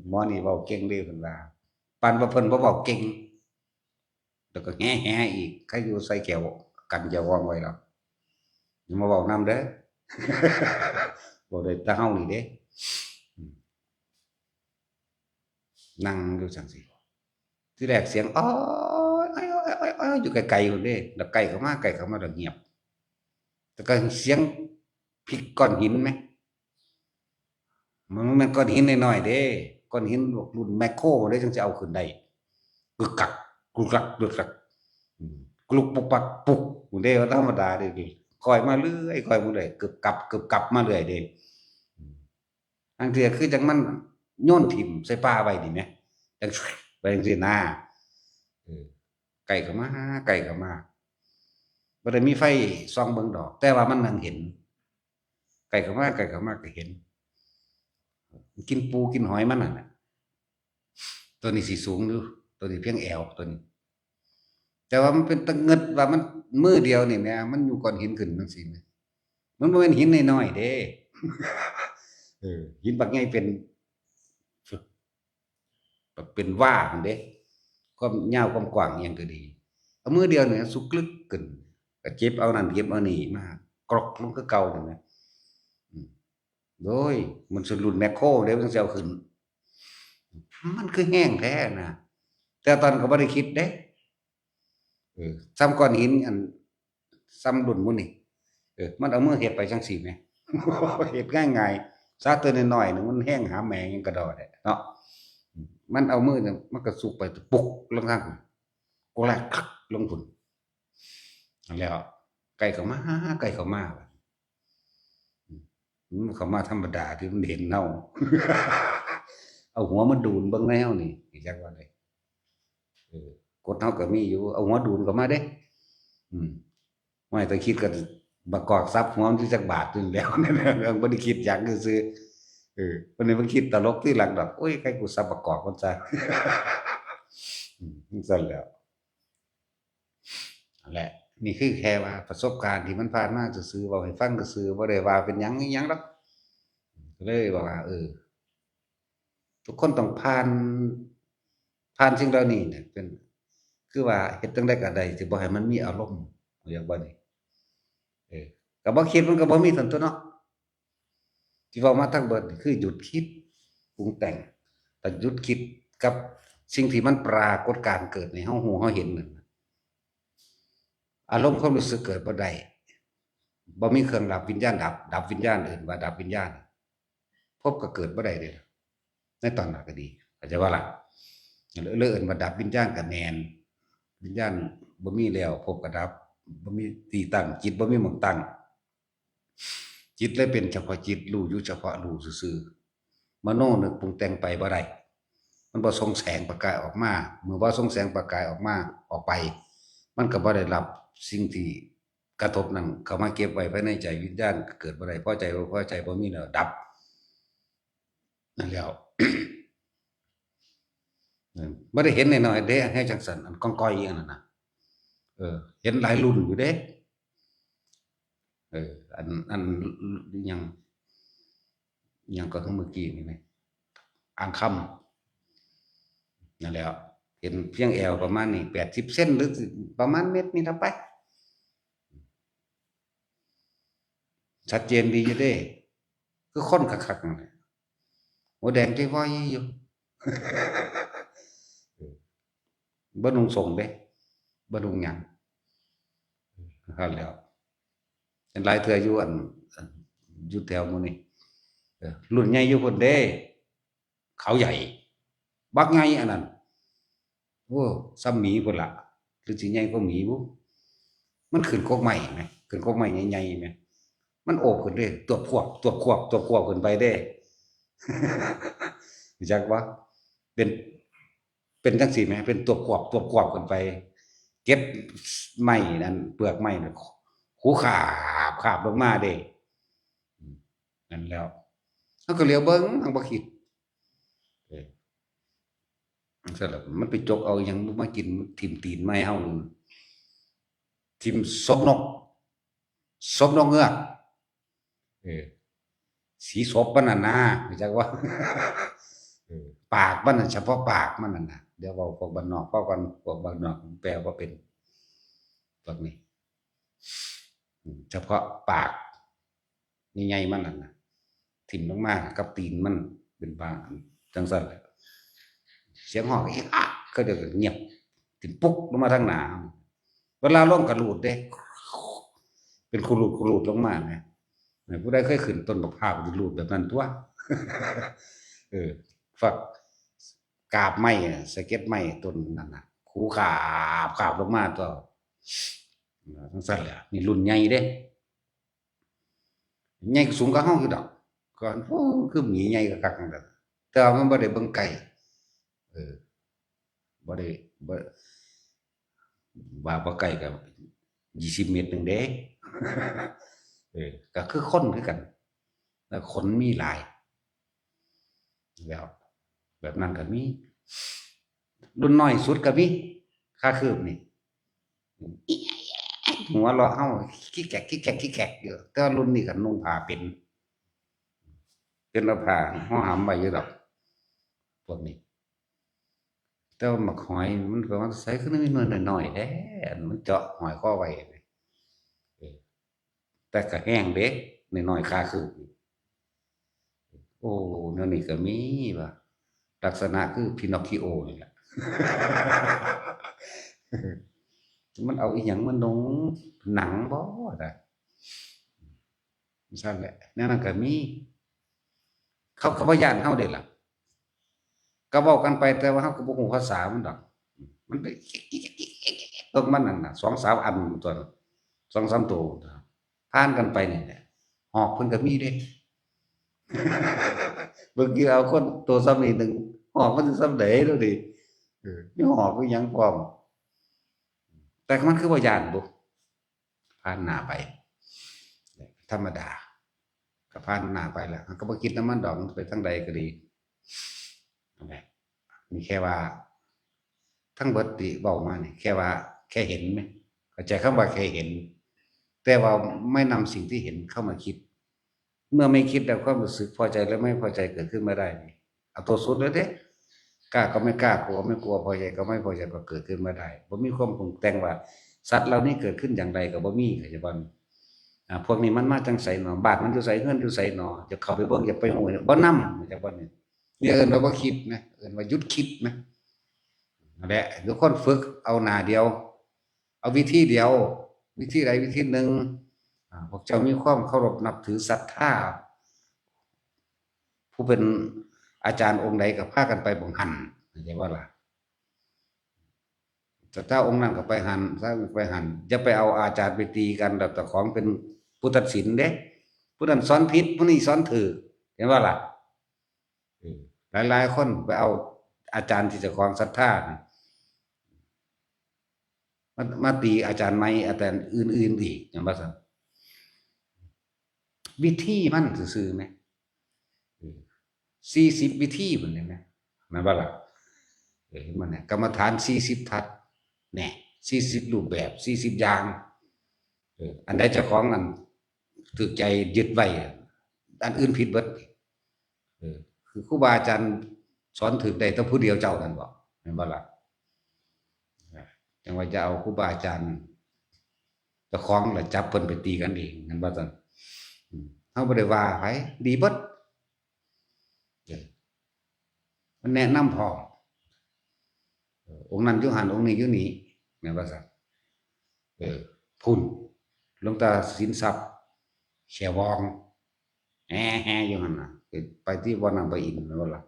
หมอนี่เว้าเก่งเด้เพิ่นว่า ปานว่าเพิ่นบ่เว้าเก่ง แล้วก็แหๆอีก ใครอยู่ใส่แก้วกันเจ้าของไว้แล้ว อย่ามาเว้านำเด้อ เว้าได้แต่เฮานี่เด้ อืม นั่งอยู่จั่งซี้ ทีแรกเสียง อ้อย อ้อย อ้อย อ้อย อ้อย อยู่ไกลๆพู้นเด้ แล้วใกล้เข้ามา ใกล้เข้ามาแล้วเงียบ แต่ก็เสียงพลิกก้อนหินไหม มันบ่แม่นก้อนหินน้อยๆเด้ ก้อนหินพวกรุ่นแมคโครเด้ จั่งสิเอาขึ้นได้ กึกกัก กึกกัก กึกกัก อืม กลุกปุกปักปุกพู้นเด้ บ่ธรรมดาเด้ ค่อยมาเรื่อย ค่อยมาเรื่อย กึบกับ กึบกับมาเรื่อยเด้ อืม อันเทื่อคือจั่งมันโยนถิ่มใส่ป่าไว้นี่แหม จั่งไปจั่งซี้นะ เออ ใกล้เข้ามา ใกล้เข้ามา บ่ได้มีไฟส่องเบิ่งดอก แต่ว่ามันนั่งเห็น ใกล้เข้ามา ใกล้เข้ามาก็เห็น กินปูกินหอยมันนั่นน่ะ ตัวนี้สิสูงอยู่ ตัวนี้เพียงแอว ตัวนี้ แต่ว่ามันเป็นตะเงิดว่ามันมือเดียวนี่แหม มันอยู่ก้อนหินขึ้นจั่งซี้แหม มันบ่แม่นหินน้อยๆเด้ เออ หินบักใหญ่เป็น เป็นว่าหั่นเด้ ความยาวความกว้างอิหยังก็ดี เอามือเดียวนี่สุกลึกขึ้น ก็เก็บเอานั่นเก็บเอานี่มา กรอกลงคือเก่านั่นแหละ อืม โอ้ย มันสิรุ่นแมคโครเด้ มันสิเอาขึ้น มันคือแฮงแท้นะ แต่ตอนก็บ่ได้คิดเด้ เออ ส่ำก้อนหินอัน ส่ำรุ่นหมู่นี่ เออ มันเอามือเฮ็ดไปจั่งซี้แหม เฮ็ดง่ายๆ ซาตัวน้อยๆหนึ่งมันแฮงหาแมงหยังกะดอแหละเนาะ มันเอามือเนี่ย มันก็สุกไปปุกลงทางพุ้น กกแรกคักลงพุ้น นั่นแหล้ว ใกล้เข้ามา ใกล้เข้ามา มันเข้ามาธรรมดาที่มันเห็นเฮา เอาหัวมาดูนเบิ่งแนวนี่ จักว่าได เออ กดเฮาก็มีอยู่ เอาหัวดูนเข้ามาเด้ อืม ไม่ต้องคิดก็บักกอกสับหัวมันสิจักบาทอยู่แล้ว บ่ได้คิดหยังซื่อๆ เออ วันนี้มันคิดตลกที่หลังดอก โอ้ย ใครกูสับบักกอกมันซะ อืม จั่งซั่นแหล้ว นั่นแหละ นี่คือแค่ว่าประสบการณ์ที่มันผ่านมาซื่อๆ เว้าให้ฟังซื่อๆ บ่ได้ว่าเป็นหยังอิหยังดอก ก็เลยบอกว่า เออ ทุกคนต้องผ่าน ผ่านสิ่งเหล่านี้เนี่ย เป็น คือว่าเฮ็ดจั่งใดก็ได้ สิบ่ให้มันมีอารมณ์ เข้าใจบ่นี่ เออ ก็บ่คิดมันก็บ่มีซั่นตั่วเนาะ ที่เว้ามาทั้งเบิดนี่คือหยุดคิดปรุงแต่ง แต่หยุดคิดกับสิ่งที่มันปรากฏการณ์เกิดให้เฮาฮู้เฮาเห็นนั่นน่ะ อารมณ์ความรู้สึกเกิดบ่ได้ บ่มีเครื่องดับวิญญาณดับ ดับวิญญาณ เอิ้นว่าดับวิญญาณ ภพก็เกิดบ่ได้เด้ ในตอนนั้นก็ดี เข้าใจบ่ล่ะ เลยเอิ้นว่าดับวิญญาณก็แม่น วิญญาณบ่มีแล้ว ภพก็ดับ บ่มีที่ตั้ง จิตบ่มีหม่องตั้ง จิตเลยเป็นเฉพาะจิต รู้อยู่เฉพาะรู้ซื่อๆ มโนนึกปรุงแต่งไปบ่ได้ มันบ่ส่งแสงประกายออกมา เมื่อบ่ส่งแสงประกายออกมา ออกไป มันก็บ่ได้รับสิ่งที่กระทบนั้นเข้ามาเก็บไว้ภายในใจ วิญญาณก็เกิดบ่ได้ พอใจบ่พอใจบ่มีแล้วดับ นั่นแหล้ว เออ บ่ได้เห็นน้อยๆเด้ ให้จั่งซั่น อันก้องก้อยอีหยังนั่นน่ะ เออ เห็นหลายรุ่นอยู่เด้ เออ อัน อัน อิหยัง อิหยังก็คือเมื่อกี้นี่แหม อ่างคำ นั่นแหละ เห็นเพียงแอวประมาณนี้ แปดสิบเซน หรือประมาณเมตรนี่ละไป ชัดเจนดีอยู่เด้ คือคนคักๆนั่นแหละ หัวแดงใจวอยอยู่ บ่นุ่งสงเด้ บ่นุ่งหยัง นั่นแหล้ว เห็นหลายเทื่ออยู่อัน อัน อยู่แถวหมู่นี่ เออ รุ่นใหญ่อยู่พุ้นเด้ เขาใหญ่ บักใหญ่อันนั้น โอ้ ส่ำหมีพุ้นล่ะ หรือสิใหญ่กว่าหมีบุ มันขึ้นกกไม้แหม ขึ้นกกไม้ใหญ่ๆแหม มันโอบขึ้นเด้ ตวบควบ ตวบควบ ตวบควบขึ้นไปเด้ รู้จักบ่ เป็น เป็นจั่งซี้แหม เป็นตวบควบ ตวบควบขึ้นไป เก็บไม้นั่น เปลือกไม้นั่น ขูคาบ คาบลงมาเด้ อืม นั่นแหล้ว เฮาก็เหลียวเบิ่ง เฮาบ่คิด เออ ซั่นล่ะ มันไปจกเอาอิหยังมากิน ถิ่มตีนไม้เฮา ถิ่มศพนก ศพนกเงือก เออ สีศพมันน่ะนะ รู้จักว่า เออ ปากมันน่ะ เฉพาะปากมันน่ะนะ เดี๋ยวเว้าพวกบ้านนอก พอก่อน พวกบ้านนอกแปลว่าเป็น พวกนี้ อืม เฉพาะปาก ใหญ่ๆมันนั่นน่ะ ถิ่มลงมากับตีนมันเป็นบางอัน จังซั่นแหละ เสียงฮ้องอีกอัก เขาเจ้าก็เงียบ ถิ่มปุ๊กลงมาทางหน้า เวลาลงก็หลูดเด้ เป็นขูดๆ ขูดๆ ลงมานะ ผู้ใดเคยขึ้นต้นบักพร้าวก็สิหลูดแบบนั้นตั๊ว เออ ฝักกาบไม้น่ะ สะเก็ดไม้ต้นนั่นน่ะ ขูดกาบๆ ลงมาตั๊ว จังซั่นแหละ นี่รุ่นใหญ่เด้ ใหญ่สูงกว่าเฮาอยู่ดอก ก่อน โอ้ คือหมีใหญ่คักๆ นั่นแหละ แต่ว่ามันบ่ได้เบิ่งไกล เออ บ่ได้ บ่ ว่าบ่ไกลก็ยี่สิบเมตรหนึ่งเด้ เออ ก็คือคนคือกัน แล้วขนมีหลาย แล้ว แบบนั้นก็มี รุ่นน้อยสุดก็มี ค่าคืบนี่ หัวเราะเฮา คิกแขก คิกแขก คิกแขกอยู่ แต่ว่ารุ่นนี้ก็นุ่งผ้าเป็น เป็นเอาผ้าห่อหำไว้อยู่ดอก พวกนี้ แต่ว่าหมากหอยมันก็ว่าใส่ขึ้นมาหน่อยๆ แท้ มันเจาะหอยคอไว้ เออ แต่ก็แห้งเด้ น้อยๆ ค่าคืบ โอ้ แนวนี้ก็มีว่ะ ลักษณะคือพินอคคิโอนี่แหละ มันเอาอีหยังมานุ่ง หนังบ่ล่ะ ซั่นแหละ แนวนั้นก็มี เขาก็บ่ย้านเฮาเด้ล่ะ ก็เว้ากันไป แต่ว่าเฮาก็บ่ฮู้ภาษามันดอก มันเป็น พวกมันนั่นน่ะ สองสามอันตัว สองสามตัว ผ่านกันไปนี่แหละ หอกเพิ่นก็มีเด้ เบิ่งอยู่เอาคนตัวส่ำนี้หนึ่ง หอกมันสิส่ำใด๋เนาะนี่ เออ มีหอกมีหยังพร้อม แต่มันคือบ่ย้านบุ ผ่านหน้าไป ธรรมดา ก็ผ่านหน้าไปแล้ว ก็บ่คิดนำมันดอก มันไปทางใดก็ดี นั่นแหละ นี่แค่ว่า ทั้งเบิดที่เว้ามานี่ แค่ว่า แค่เห็นไหม เข้าใจคำว่าแค่เห็น แต่ว่าไม่นำสิ่งที่เห็นเข้ามาคิด เมื่อไม่คิดแล้วความรู้สึกพอใจและไม่พอใจเกิดขึ้นไม่ได้นี่ เอาตัวสุดเลยเด้ กล้าก็ไม่กล้า กลัวไม่กลัว พอใจก็ไม่พอใจ ก็เกิดขึ้นไม่ได้ บ่มีความปรุงแต่งว่า สัตว์เหล่านี้เกิดขึ้นอย่างไรก็บ่มี เข้าใจบ่ อ่า พวกนี้มันมาจั่งใสหนอ บ้านมันอยู่ไส เฮือนอยู่ไสหนอ จะเข้าไปเบิ่ง อย่าไปฮู้ บ่นำ เข้าใจบ่นี่ นี่เอิ้นว่าบ่คิดนะ เอิ้นว่าหยุดคิดนะ นั่นแหละ ทุกคนฝึกเอาหน้าเดียว เอาวิธีเดียว วิธีใดวิธีหนึ่ง อ่า พวกเจ้ามีความเคารพนับถือศรัทธา ผู้เป็นอาจารย์องค์ใดก็พากันไปหม่องหั่น เข้าใจบ่ล่ะ ศรัทธาองค์นั้นก็ไปหั่น ศรัทธาไปหั่น อย่าไปเอาอาจารย์ไปตีกัน แล้วเจ้าของเป็นผู้ตัดสินเด้ ผู้นั้นสอนผิด ผู้นี้สอนถูก เห็นบ่ล่ะ เออ หลายๆ คนไปเอาอาจารย์ที่เจ้าของศรัทธาน่ะ มา มาตีอาจารย์ใหม่ อาจารย์อื่นๆ อีก เห็นบ่ซั่น วิธีมันซื่อๆ แหม เออ สี่สิบวิธีมันเนี่ยนะ แม่นบ่ล่ะ เออ มันเนี่ย กรรมฐานสี่สิบทัศน์ แหน่ สี่สิบรูปแบบ สี่สิบอย่าง เออ อันใดเจ้าของนั่นถูกใจยึดไว้ อันอื่นผิดเบิด เออ คือครูบาอาจารย์สอนถูกได้แต่ผู้เดียวเจ้านั่นบ่ แม่นบ่ล่ะ จั่งว่าจะเอาครูบาอาจารย์เจ้าของล่ะจับเพิ่นไปตีกันเอง แม่นบ่ซั่น อืม เฮาบ่ได้ว่าไผ ดีเบิด เออ มันแนะนำพร้อม เออ องค์นั้นอยู่หั่น องค์นี้อยู่นี่ แม่นบ่ซั่น เออ พุ้น หลวงตาสินทรัพย์ แขวอง แฮ่ๆ อยู่หั่นน่ะ ไป ไปที่วัดน้ำพระอินทร์ แม่นบ่ล่ะ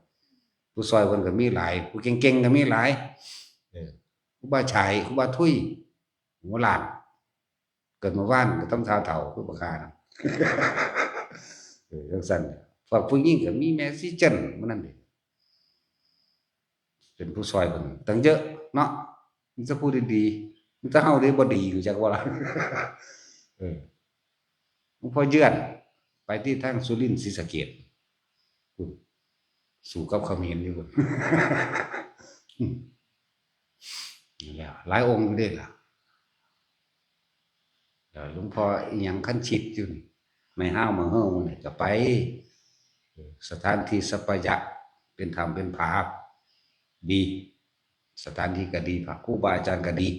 ผู้ซอยเพิ่นก็มีหลาย ผู้เก่งๆ ก็มีหลาย เออ ครูบาฉาย ครูบาทุย หัวล้าน เกิดเมื่อวานก็ทำท่าเฒ่าคือบักห่าน่ะ เออ จั่งซั้น พวกผู้หญิงก็มีแม่สีจันทร์มื้อนั้นเด้ เป็นผู้ซอยเพิ่นตั้งเยอะเนาะ มีแต่ผู้ดีๆ มีแต่เฮาเด้บ่ดี รู้จักบ่ล่ะ เออ หลวงพ่อเยือน ไปที่ทางสุรินทร์ศรีสะเกษ พุ้น สู้กับเขมรอยู่พุ้น อืม นี่แหละ หลายองค์อยู่เด้ล่ะ เอ่อ หลวงพ่ออิหยังคันชิตอยู่นี่ แม่ฮ้าวมาเฮ้อนี่ก็ไป สถานที่สัปปายะ เป็นถ้ำเป็นผา ดี สถานที่ก็ดี พระครูบาอาจารย์ก็ดี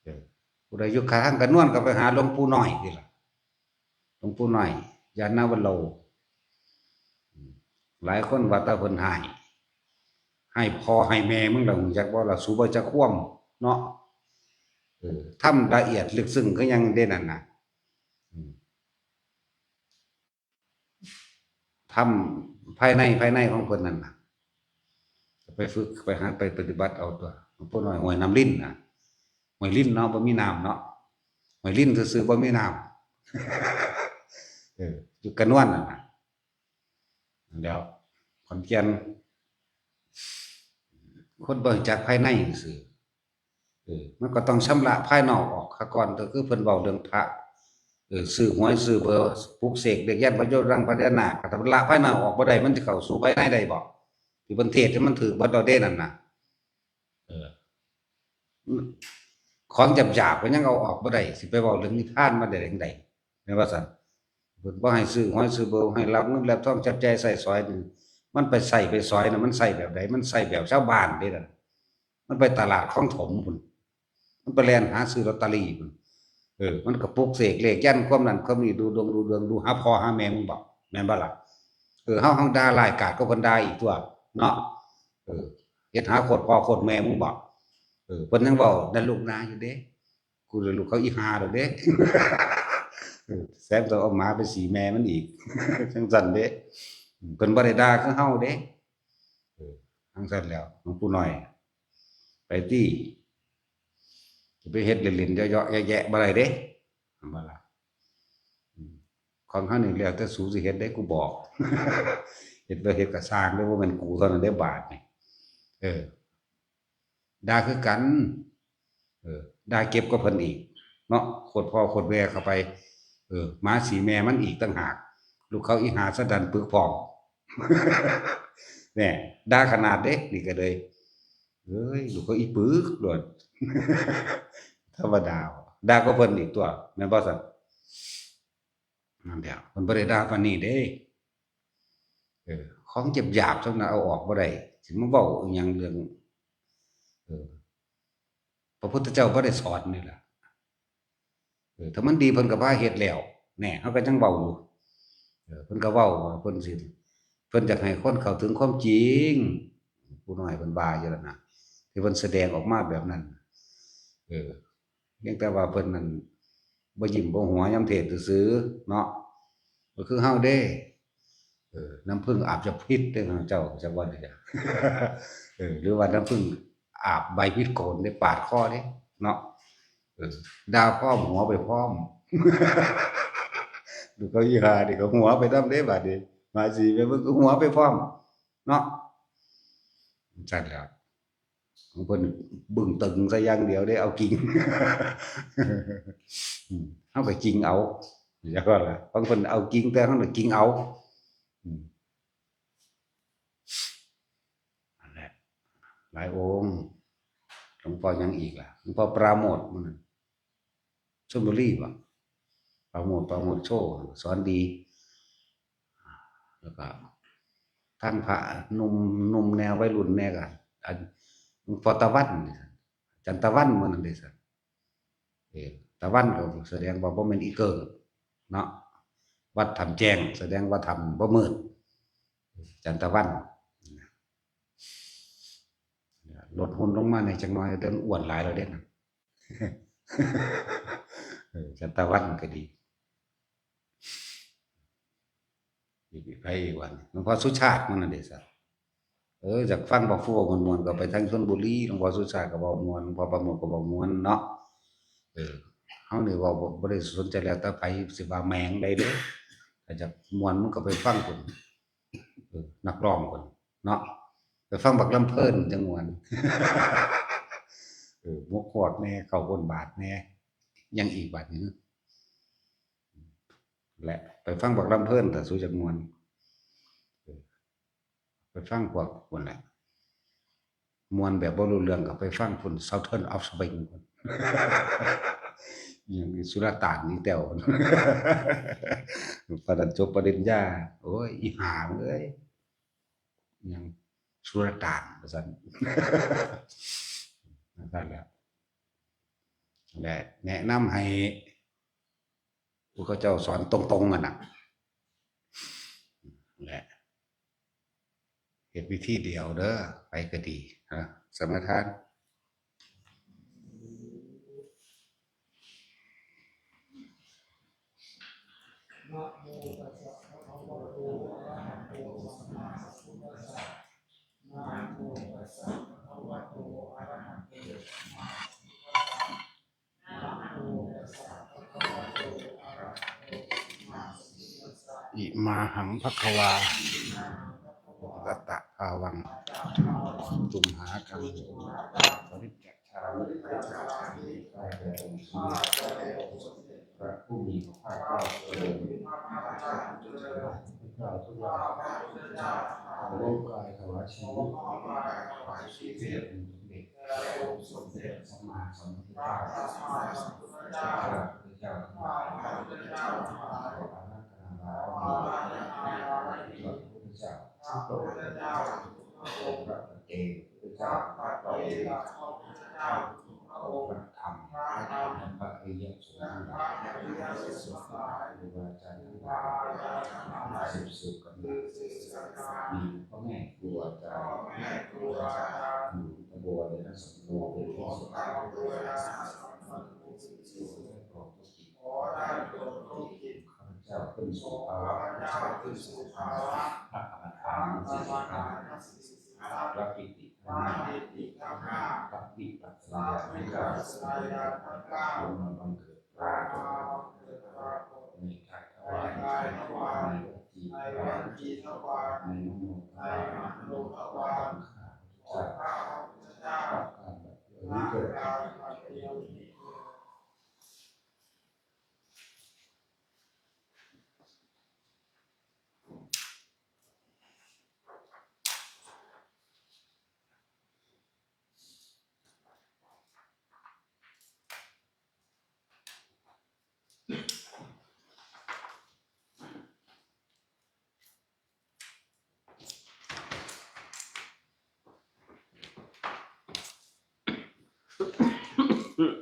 เออ ผู้ใดอยู่ข้างทางก็นวนก็ไปหาหลวงปู่น้อยนี่ล่ะ หลวงปู่น้อย ญาณวัลโล หลายคนว่าตาเพิ่นให้ ให้พ่อให้แม่มึงล่ะ ฮู้จักบ่ล่ะ สูบ่จักความเนาะ เออ ธรรมละเอียดลึกซึ้งคือหยังเด้นั่นน่ะ อืม ธรรมภายใน ภายในของเพิ่นนั่นน่ะ ไปฝึก ไปหัด ไปปฏิบัติเอาตัว หลวงปู่น้อยห้วยน้ำลิ้นน่ะ ห้วยลิ้นเนาะ บ่มีน้ำเนาะ ห้วยลิ้นซื่อๆ บ่มีน้ำ เออ อยู่กระนวนนั่นน่ะ แล้วขอนแก่น คนบ่รู้จักภายในซื่อ เออ มันก็ต้องชำระภายนอกออกซะก่อน ก็คือเพิ่นเว้าเรื่องพระ เออ ซื้อหวยซื้อเบอร์ ปลุกเสกเลขยันต์พระโยชน์รังพญานาค ก็ต้องละภายนอกออกบ่ได้ มันสิเข้าสู่ภายในได้บ่ ที่เพิ่นเทศน์ให้มันถืกเบิดแล้วเด้นั่นน่ะ เออ ของหยาบๆ ก็ยังเอาออกบ่ได้ สิไปเว้าเรื่องนิพพานมาได้จั่งใด แม่นว่าซั่น เพิ่นบ่ให้ซื้อหวยซื้อเบอร์ ให้รับเงินรับทองจับจ่ายใช้สอยนี่ มันไปใช้ไปสอยน่ะ มันใช้แบบใด มันใช้แบบชาวบ้านเด้ล่ะ มันไปตลาดคลองถมพุ้น มันไปแล่นหาซื้อลอตเตอรี่พุ้น เออ มันก็ปลุกเสกเลขยันต์ความนั้นความนี้ ดูดวงดูเรือง ดูหาพ่อหาแม่มึงบ่ แม่นบ่ล่ะ เออ เฮาหั้งด่าร้ายกาจกว่าเพิ่นด่าอีกตั๊ว เนาะ เออ เฮ็ดหาโคตรพ่อโคตรแม่มึงบ่ เออ เพิ่นยังเว้านั่นลูกนาอยู่เด้ กูเลยลูกเขาอีห่าดอกเด้ เออ แถมต้องเอาหมาไปสีแม่มันอีก จั่งซั่นเด้ เพิ่นบ่ได้ด่าคือเฮาเด้ เออ จั่งซั่นแล้ว หลวงปู่น้อย ไปติ สิไปเฮ็ดเล่นๆ เยาะๆ แยะๆ บ่ได้เด้ แม่นบ่ล่ะ อืม ของเฮานี่แล้วแต่สูสิเฮ็ดเด้ กูบอก เฮ็ดบ่เฮ็ดก็ซ่างเด้ บ่แม่นกูเท่านั้นเด้ บาดนี่ เออ ด่าคือกัน เออ ด่าเก็บกว่าเพิ่นอีก เนาะ โคตรพ่อโคตรแม่เข้าไป เออ หมาสีแม่มันอีกต่างหาก ลูกเขาอีห่าสะดันปึกพร้อม แหน่ ด่าขนาดเด้ นี่ก็เลย เอ้ย ลูกเขาอีปึกโลด ธรรมดา ด่ากว่าเพิ่นอีกตั๊ว แม่นบ่ซั่น นั่นแหละ เพิ่นบ่ได้ด่าปานนี้เด้ เออ ของหยาบๆ ส่ำนั้นเอาออกบ่ได้ สิมาเว้าอีหยังเรื่อง เออ พระพุทธเจ้าบ่ได้สอนนี่ล่ะ เออ ถ้ามันดีเพิ่นก็พาเฮ็ดแล้ว แหน่ เฮาก็จั่งเว้าอยู่ เออ เพิ่นก็เว้าว่าเพิ่นสิ เพิ่นอยากให้คนเข้าถึงความจริง ปู่น้อยเพิ่นว่าอยู่แล้วนะ ที่เพิ่นแสดงออกมาแบบนั้น เออ เพียงแต่ว่าเพิ่นนั่นบ่ยิ้มบ่หัวยามเทศน์ซื่อๆ เนาะ บ่คือเฮาเด้ เออ น้ำผึ้งอาบจะพิษเด้อ เจ้าจักว่าเด้อ เออ หรือว่าน้ำผึ้งอาบใบพิษโกนเด้ ปาดคอเด้ เนาะ เออ ด่าพร้อมหัวไปพร้อม ดูเขาอีห่านี่ก็หัวไปนำเด้ บาดนี้ หมาสีแม่มึงก็หัวไปพร้อม เนาะ จั่งซั่นแหล้ว ของเพิ่นบึ้งตึงซะอย่างเดียวเด้ เอาจริง อืม เฮาก็จริงเอา จั่งว่าล่ะ ของเพิ่นเอาจริง แต่เฮาน่ะจริงเอา อืม นั่นแหละ หลายองค์ หลวงพ่อหยังอีกล่ะ หลวงพ่อปราโมทย์มื้อนั้น ชลบุรีบ่ ปราโมทย์ ปราโมทย์โชติ สอนดี แล้วก็ทั้งพระหนุ่ม หนุ่มแน่ วัยรุ่นแน่ก็ อัน หลวงพ่อตะวันนี่ อาจารย์ตะวันมื้อนั้นเด้ซั่น เออ ตะวันก็แสดงว่าบ่แม่นอีเกิงเนาะ วัดถ้ำแจ้ง แสดงว่าถ้ำบ่มืด อาจารย์ตะวัน ลดหุ่นลงมาแหน่จักหน่อย แต่มันอ้วนหลายแล้วเด้นะ เออ อาจารย์ตะวันก็ดี อีก อีกไผอีกวะ หลวงพ่อสุชาติมื้อนั้นเด้ซั่น เออ อยากฟังบักฟูเว้าม่วนๆ ก็ไปทางชลบุรี หลวงพ่อสุชาติก็เว้าม่วน หลวงพ่อปราโมทย์ก็เว้าม่วนเนาะ เออ เฮานี่เว้าบ่ บ่ได้สนใจแล้วแต่ไผสิว่าแหมงใดเด้ ถ้าอยากม่วนมึงก็ไปฟังพุ้น เออ นักร้องพุ้นเนาะ ไปฟังบักลำเพลินจั่งม่วน เออ หมกฮวกแหน่ ข้าวปุ้นบาดแหน่ หยังอีกบาดนี้ และไปฟังบักลำเพลิน ถ้าสูอยากม่วน เออ ไปฟังพวกพุ้นแหละ ม่วนแบบบ่รู้เรื่องก็ไปฟังพุ้น Southern Offspring พุ้น อย่างสุลต่านนี่แต้ว ปานนั้นจบปริญญา โอ้ย อีหาเอ้ย อย่างสุลต่านว่าซั่น นั่นแหละ และแนะนำให้ ผู้เขาเจ้าสอนตรงๆ กันน่ะ และ เฮ็ดวิธีเดียวเด้อ ไปก็ดี ฮะ สมาทาน อิมาหังภะคะวา อัตตะภาวัง จุมหากัง ปริจจามิ พระผู้มีพระภาคเจ้าเจริญ พระเจ้าทุกหลาย ขอน้อมกายถวายชีวิต เพื่อองค์สมเด็จ พระสัมมาสัมพุทธเจ้า ข้าพระพุทธเจ้าทั้งหลาย ขออาราธนาบารมี พระพุทธเจ้า พระองค์ พระปัจเจกพุทธเจ้า พระองค์ พระธรรม พระอริยสงฆ์ทั้งหลาย ครูบาอาจารย์ทั้งหลาย สืบสืบกันมา มีพ่อแม่ครูอาจารย์ หลวงตาบัว และพระสงฆ์เป็นที่สุด ขอได้โปรดยกจิต ข้าพเจ้าขึ้นสู่ภาวะ พระอรหันต์ทั้งสี่สิบห้า พระปิติทั้งห้า พระวิปัสสนาญาณทั้งเก้า จงมาบังเกิดปรากฏในกายทวาร ในวจีทวาร ในมโนทวาร ของข้าพเจ้า รับการบัดเดียวนี้เถิด